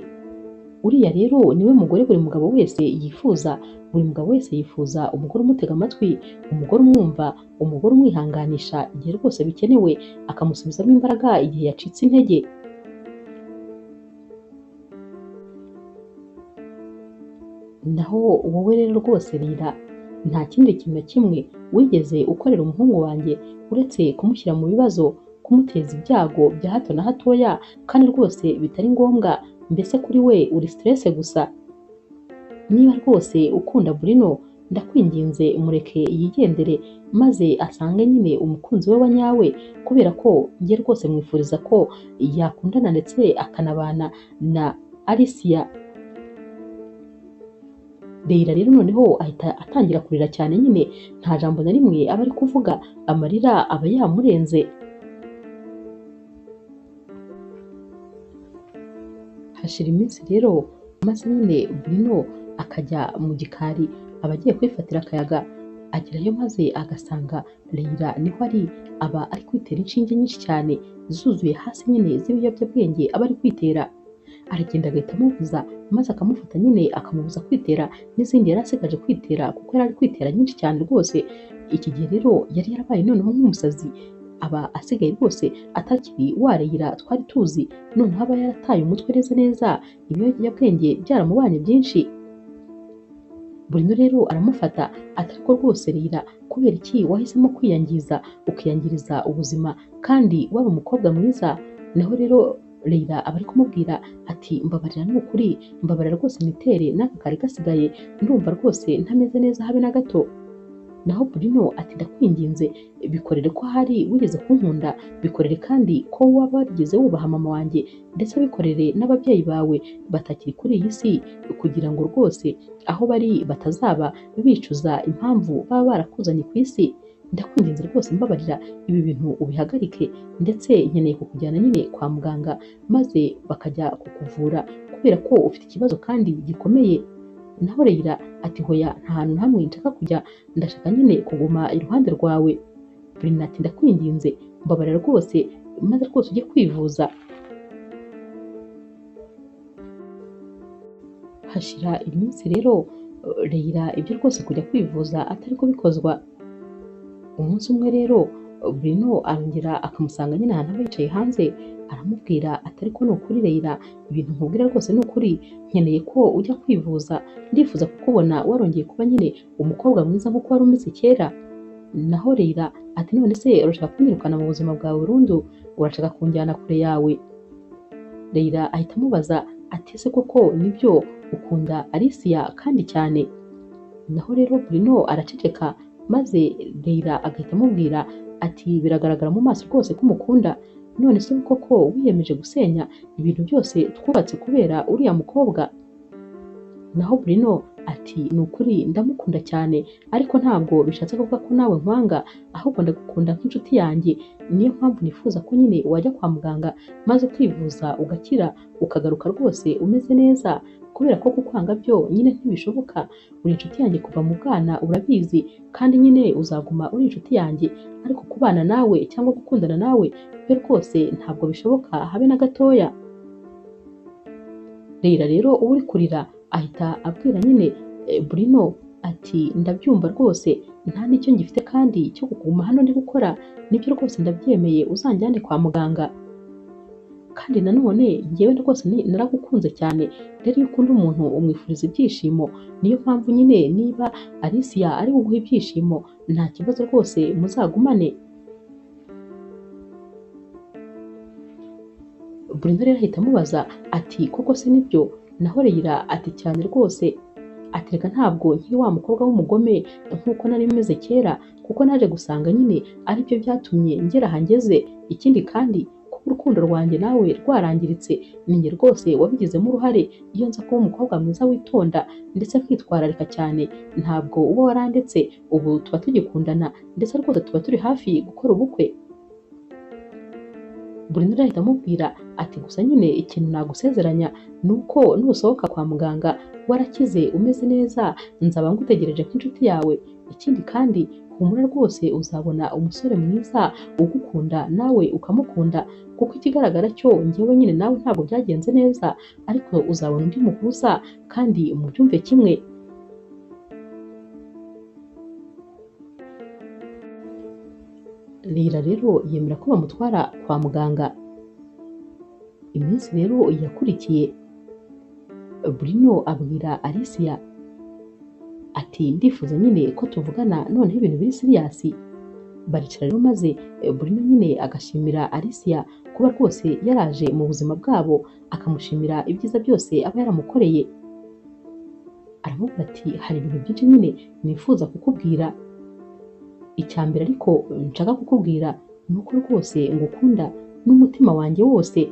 Uriya rero niwe mugore buri mugabo wese yifuza. Buri mugabo wese yifuza umugore umutega amatwi, umugore umwumva, umugore umwihanganisha igihe rwose bikenewe, akamusubizamo imbaraga igihe yacitse intege. Naho wowe rero rwose Leila, nta kindi kintu na kimwe wigeze ukorera umuhungu wanjye uretse kumushyira mu bibazo, kumuteza ibyago bya hato na hatoya kandi rwose bitari ngombwa, mbese kuri we uri stress gusa. Niba rwose ukunda Bruno, ndakwinginze mureke yigendere maze asange nyine umukunzi we wa nyawe, kubera ko njye rwose mwifuriza ko yakundana ndetse akanabana na Alicia. Leila rero noneho ahita atangira kurira cyane nyine, nta jambo na rimwe aba ari kuvuga, amarira aba yamurenze. Hashira iminsi rero maze nyine Bruno akajya mu gikari, aba agiye kwifatira akayaga, agerayo maze agasanga Leila niho ari, aba ari kwitera inshinge nyinshi cyane zuzuye hasi nyine z'ibiyobyabwenge aba ari kwitera. Aragenda agahita amubuza maze akamufata nyine akamubuza kwitera n'izindi yari asigaje kwitera, kuko yari ari kwitera nyinshi cyane rwose. Iki gihe rero yari yarabaye noneho nk'umusazi, aba asigaye rwose atakiri wa Leila twari tuzi, noneho aba yarataye umutwe neza neza, ibiyobyabwenge byaramubanye byinshi. Bruno rero aramufata atari ko rwose Leila, kubera iki wahisemo kwiyangiza ukiyangiriza ubuzima kandi wari umukobwa mwiza? Naho rero Leila aba ari kumubwira ati mbabarira ni ukuri, mbabarira rwose nitere n'aka kari gasigaye, ndumva rwose ntameze neza habe na gato. Naho Bruno ati ndakwinginze bikorere ko hari wigeze kunkunda, bikorere kandi ko waba warigeze wubaha mama wanjye, ndetse bikorere n'ababyeyi bawe batakiri kuri iyi si, kugira ngo rwose aho bari batazaba bicuza impamvu baba barakuzanye ku isi. Ndakwinginze rwose mbabarira ibi bintu ubihagarike, ndetse nkeneye kukujyana nyine kwa muganga maze bakajya kukuvura kubera ko ufite ikibazo kandi gikomeye. Naho Leila ati hoya nta hantu hamwe nshaka kujya, ndashaka nyine kuguma iruhande rwawe. Bruno ati ndakwinginze mbabarira rwose maze rwose ujye kwivuza. Hashira iminsi rero Leila ibyo rwose kujya kwivuza atari kubikozwa. Umunsi umwe rero Bruno arongera akamusanga nyine ahantu aba yicaye hanze, aramubwira ati ariko ni ukuri Leila, ibintu nkubwira rwose ni ukuri, nkeneye ko ujya kwivuza, ndifuza kukubona warongeye kuba nyine umukobwa mwiza nk'uko wari umeze kera. Naho Leila ati none se urashaka kunyirukana mu buzima bwawe burundu, urashaka kunjyana kure yawe? Leila ahita amubaza ati ese koko nibyo ukunda Alicia kandi cyane? Naho rero Bruno araceceka, maze Leila agahita amubwira ati biragaragara mu maso rwose ko umukunda, none se koko wiyemeje gusenya ibintu byose twubatse kubera uriya mukobwa? Naho Bruno ati ni ukuri ndamukunda cyane, ariko ntabwo bishatse kuvuga ko nawe nkwanga, ahubwo ndagukunda nk'inshuti yanjye, niyo mpamvu nifuza ko nyine wajya kwa muganga maze ukivuza ugakira ukagaruka rwose umeze neza, kubera ko kukwanga byo nyine ntibishoboka, uri inshuti yanjye kuva mu bwana urabizi, kandi nyine uzaguma uri inshuti yanjye, ariko kubana nawe cyangwa gukundana nawe byo rwose ntabwo bishoboka habe na gatoya. Leila rero uba uri kurira ahita abwira nyine Bruno ati ndabyumva rwose nta n'icyo ngifite kandi cyo kuguma hano ndi gukora, nibyo rwose ndabyemeye uzanjyane kwa muganga, kandi nanone njyewe rwose naragukunze cyane, rero iyo ukunda umuntu umwifuriza ibyishimo, niyo mpamvu nyine niba Alicia ari buguhe ibyishimo nta kibazo rwose muzagumane. Bruno rero ahita amubaza ati koko se nibyo? Naho Leila ati cyane rwose, ati reka ntabwo nkiri wa mukobwa w'umugome nk'uko nari meze kera, kuko naje gusanga nyine aribyo byatumye ngera aha ngeze, ikindi kandi kuba urukundo rwanjye nawe rwarangiritse ninjye rwose wabigizemo uruhare, iyo nza kuba umukobwa mwiza witonda ndetse nkitwararika cyane ntabwo uba warandetse, ubu tuba tugikundana ndetse rwose tuba turi hafi gukora ubukwe. Bruno ahita amubwira ati gusa nyine ikintu nagusezeranya ni uko nusohoka kwa muganga warakize umeze neza nzaba ngutegereje nk'inshuti yawe, ikindi kandi humura rwose uzabona umusore mwiza ugukunda nawe ukamukunda, kuko ikigaragara cyo njyewe nyine nawe ntabwo byagenze neza, ariko uzabona undi muhuza kandi mubyumve kimwe. Leila rero yemera ko bamutwara kwa muganga. Iminsi rero yakurikiye Bruno abwira Alicia ati ndifuza nyine ko tuvugana noneho ibintu biri serious. Baricara rero maze Bruno nyine agashimira Alicia kuba rwose yaraje mu buzima bwabo, akamushimira ibyiza byose aba yaramukoreye. Aramubwira ati hari ibintu byinshi nyine nifuza kukubwira, icya mbere ariko nshaka kukubwira ni uko rwose ngukunda n'umutima wanjye wose.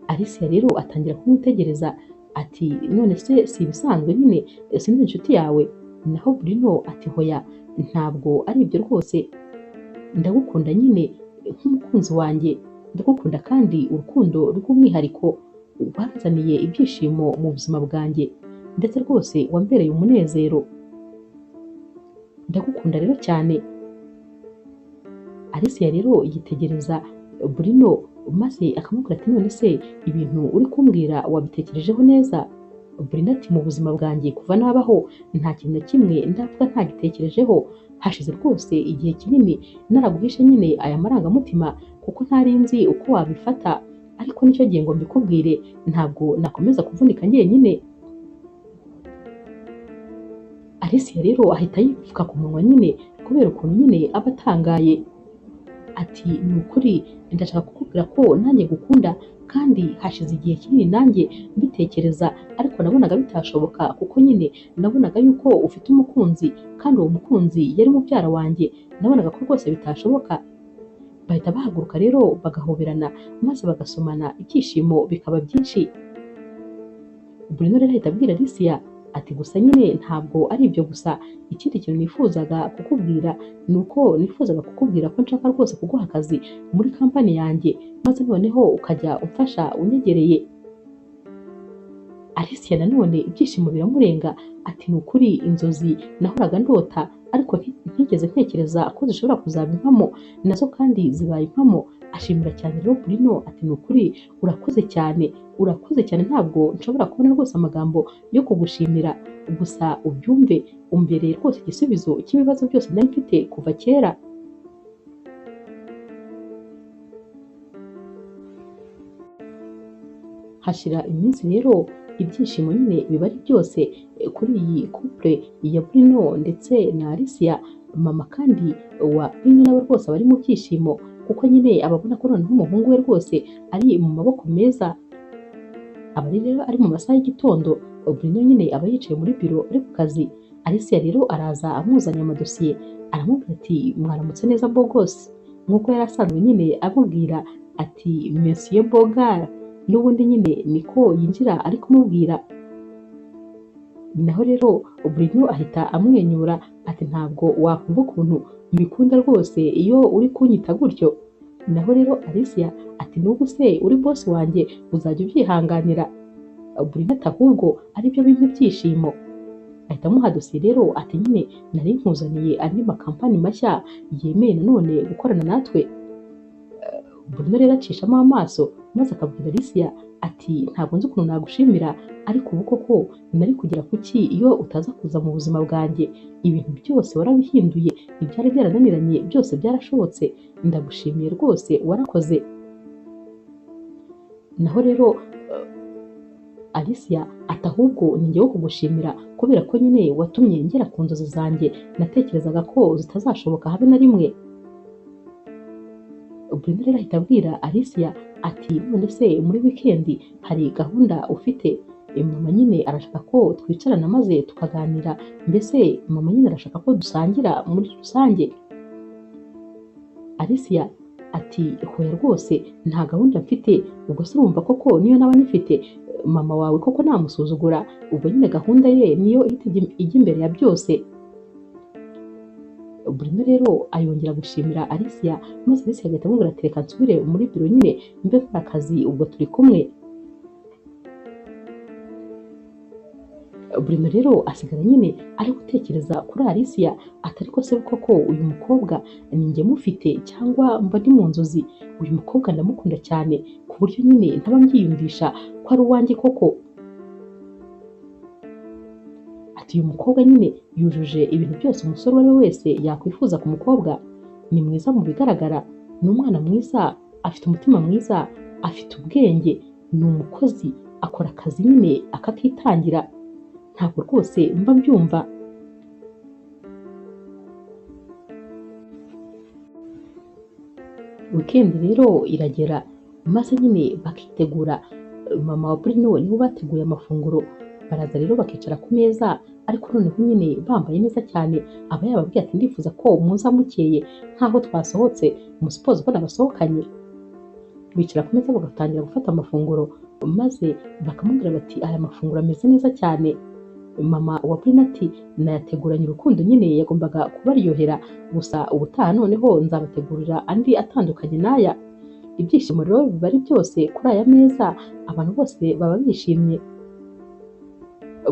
Alicia rero atangira kumwitegereza ati none se si ibisanzwe nyine sinzi inshuti yawe? Naho Bruno ati hoya ntabwo ari ibyo rwose, ndagukunda nyine nk'umukunzi wanjye, ndagukunda kandi urukundo rw'umwihariko, wanzaniye ibyishimo mu buzima bwanjye ndetse rwose wambereye umunezero, ndagukunda rero cyane. Alicia rero yitegereza Bruno maze akamubwira ati none se ibintu uri kumbwira wabitekerejeho neza? Bruno ati mu buzima bwanjye kuva nabaho nta kintu na kimwe ndavuga ntagitekerejeho, hashize rwose igihe kinini naraguhishe nyine aya marangamutima kuko ntari nzi uko wabifata, ariko nicyo gihe ngo mbikubwire, ntabwo nakomeza kuvunika njyenyine. Alicia rero ahita yipfuka ku munwa nyine kubera ukuntu nyine aba atangaye, ati ni ukuri ndashaka kukubwira ko nanjye gukunda kandi hashize igihe kinini nanjye mbitekereza, ariko nabonaga bitashoboka kuko nyine nabonaga yuko ufite umukunzi kandi uwo mukunzi yari mubyara wanjye, nabonaga ko rwose bitashoboka. Bahita bahaguruka rero bagahoberana maze bagasomana, ibyishimo bikaba byinshi. Bruno rero ahita abwira Alicia ati gusa nyine ntabwo ari ibyo gusa, ikindi kintu nifuzaga kukubwira ni uko nifuzaga kukubwira ko nshaka rwose kuguha akazi muri kampani yanjye, maze noneho ukajya umfasha unyegereye. Alicia nanone ibyishimo biramurenga ati ni ukuri inzozi nahoraga ndota ariko ntigeze ntekereza ko zishobora kuzaba impamo, nazo kandi zibaye impamo. Ashimira cyane rero Bruno ati ni ukuri urakoze cyane, urakoze cyane, ntabwo nshobora kubona rwose amagambo yo kugushimira, gusa ubyumve umbereye rwose igisubizo cy'ibibazo byose nari mfite kuva kera. Hashira iminsi rero ibyishimo nyine biba ari byose kuri iyi couple ya Bruno ndetse na Alicia. Mama kandi wa Bruno nawe rwose aba ari mu byishimo, kuko nyine ababona ko noneho umuhungu we rwose ari mu maboko meza. Aba rero ari mu masaha y'igitondo, Bruno nyine aba yicaye muri biro ari ku kazi. Alicia rero araza amuzanye amadosiye, aramubwira ati mwaramutse neza bogos, nk'uko yari asanzwe nyine amubwira ati Monsieur Bogar, n'ubundi nyine niko yinjira ari kumubwira. Naho rero Bruno ahita amwenyura ati ntabwo wakumva ukuntu mbikunda rwose iyo uri kunyita gutyo. Naho rero Alicia ati n'ubu se uri boss wanjye uzajya ubyihanganira. Bruno ati ahubwo aribyo bimpa ibyishimo. Ahita amuha dosiye rero ati nyine nari nkuzaniye andi makampani mashya yemeye nanone gukorana natwe. Bruno rero acishamo amaso maze akabwira Alicia ati ntabwo nzi ukuntu nagushimira, ariko ubu koko nari kugera kuki iyo utaza kuza mu buzima bwanjye, ibintu byose warabihinduye, ibyari byarananiranye byose byarashobotse, ndagushimiye rwose warakoze. Naho rero Alicia ati ahubwo ni njyewe kugushimira kubera ko nyine watumye ngera ku nzozi zanjye natekerezaga ko zitazashoboka habe na rimwe. Bruno rero ahita abwira Alicia ati none se muri wikendi hari gahunda ufite? Mama nyine arashaka ko twicarana maze tukaganira, mbese mama nyine arashaka ko dusangira muri rusange. Alicia ati hoya rwose nta gahunda mfite, ubwo se urumva koko niyo naba nyifite mama wawe koko namusuzugura, ubwo nyine gahunda ye niyo ihita ijya imbere ya byose. Bruno rero ayongera gushimira Alicia, maze Alicia agahita amubwira ati reka nsubire muri biro nyine mbe nkora akazi ubwo turi kumwe. Bruno rero asigara nyine ari gutekereza kuri Alicia atari ko se koko uyu mukobwa ni njye mufite cyangwa mba ndi mu nzozi, uyu mukobwa ndamukunda cyane ku buryo nyine ntaba mbyiyumvisha ko ari uwanjye koko. Ati uyu mukobwa nyine yujuje ibintu byose umusore uwo ari we wese yakwifuza ku mukobwa, ni mwiza mu bigaragara, ni umwana mwiza, afite umutima mwiza, afite ubwenge, ni umukozi, akora akazi nyine akakitangira, ntabwo rwose mba mbyumva. Weekend rero iragera maze nyine bakitegura, mama wa Bruno nibo bateguye amafunguro, baraza rero bakicara ku meza, ariko noneho nyine bambaye neza cyane. Aba yababwiye ati ndifuza ko muza mukeye nkaho twasohotse, musipoze ko nabasohokanye. Bicara ku meza bagatangira gufata amafunguro, maze bakamubwira bati aya mafunguro ameze neza cyane. Mama wa Bruno ati nayateguranye urukundo nyine yagombaga kubaryohera, gusa ubutaha noneho nzabategurira andi atandukanye n'aya. Ibyishimo rero biba ari byose kuri aya meza, abantu bose baba bishimye.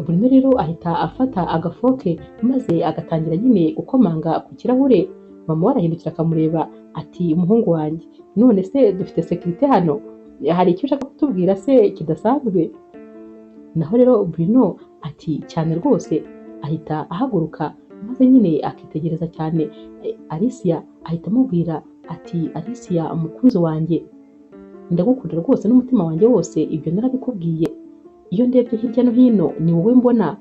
Bruno rero ahita afata agafoke maze agatangira nyine gukomanga ku kirahure. Mama we arahindukira akamureba ati umuhungu wanjye none se dufite sekirite hano, hari icyo ushaka kutubwira se kidasanzwe? Naho rero Bruno ati cyane rwose. Ahita ahaguruka maze nyine akitegereza cyane Alicia, ahita amubwira ati Alicia umukunzi wanjye ndagukunda rwose n'umutima wanjye wose, ibyo narabikubwiye, iyo ndebye hirya no hino ni wowe mbona,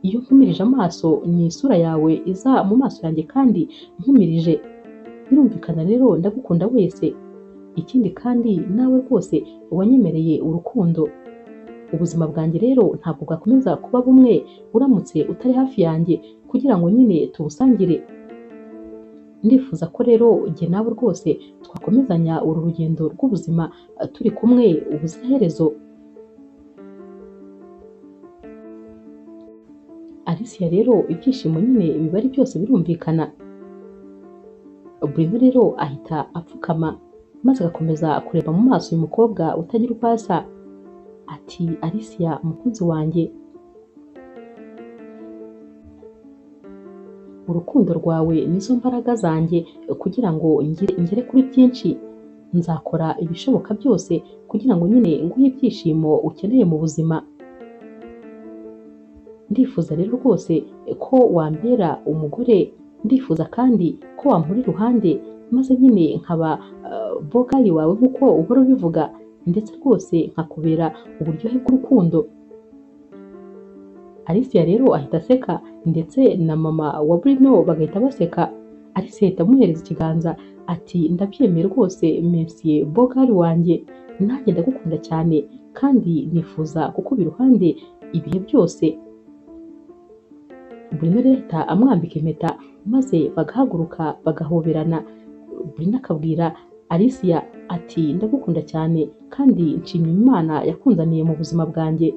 iyo nkumirije amaso ni isura yawe iza mu maso yanjye kandi nkumirije, birumvikana rero ndagukunda wese, ikindi kandi nawe rwose wanyemereye urukundo, ubuzima bwanjye rero ntabwo bwakomeza kuba bumwe uramutse utari hafi yanjye kugira ngo nyine tubusangire. Ndifuza ko rero jye nawe rwose twakomezanya uru rugendo rw'ubuzima turi kumwe ubuziraherezo. Alicia rero ibyishimo nyine biba ari byose birumvikana. Bruno rero ahita apfukama maze agakomeza kureba mu maso uyu mukobwa utagira uko asa, ati Alicia umukunzi wanjye, urukundo rwawe nizo mbaraga zanjye kugira ngo ngere kuri byinshi, nzakora ibishoboka byose kugira ngo nyine nguhe ibyishimo ukeneye mu buzima. Ndifuza rero rwose ko wambera umugore, ndifuza kandi ko wampura iruhande maze nyine nkaba bogari wawe nk'uko uhora ubivuga. ndetse rwose nkakubera uburyohe bw'urukundo. Alicia rero ahita aseka ndetse na mama wa Bruno bagahita baseka. Alicia ahita amuhereza ikiganza ati ndabyemeye rwose Monsieur Bogari wanjye, nanjye ndagukunda cyane kandi nifuza kukuba iruhande ibihe byose. Bruno rero ahita amwambika impeta maze bagahaguruka bagahoberana. Bruno akabwira Alicia ati ndagukunda cyane kandi nshimye Imana yakunzaniye mu buzima bwanjye.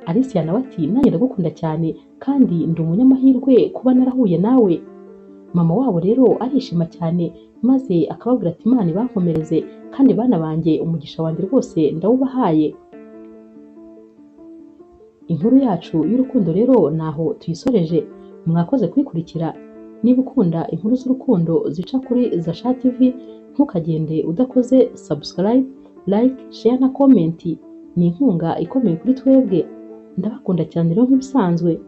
Alicia nawe ati nanjye ndagukunda cyane kandi ndi umunyamahirwe kuba narahuye nawe. Mama wabo rero arishima cyane maze akababwira ati Imana ibankomereze kandi bana banjye umugisha wanjye rwose ndawubahaye. Inkuru yacu y'urukundo rero naho tuyisoreje, mwakoze kuyikurikira. Niba ukunda inkuru z'urukundo zica kuri Zasha TV, ntukagende udakoze subscribe, like, share na comment. Ni inkunga ikomeye kuri twebwe. Ndabakunda cyane rero nk'ibisanzwe.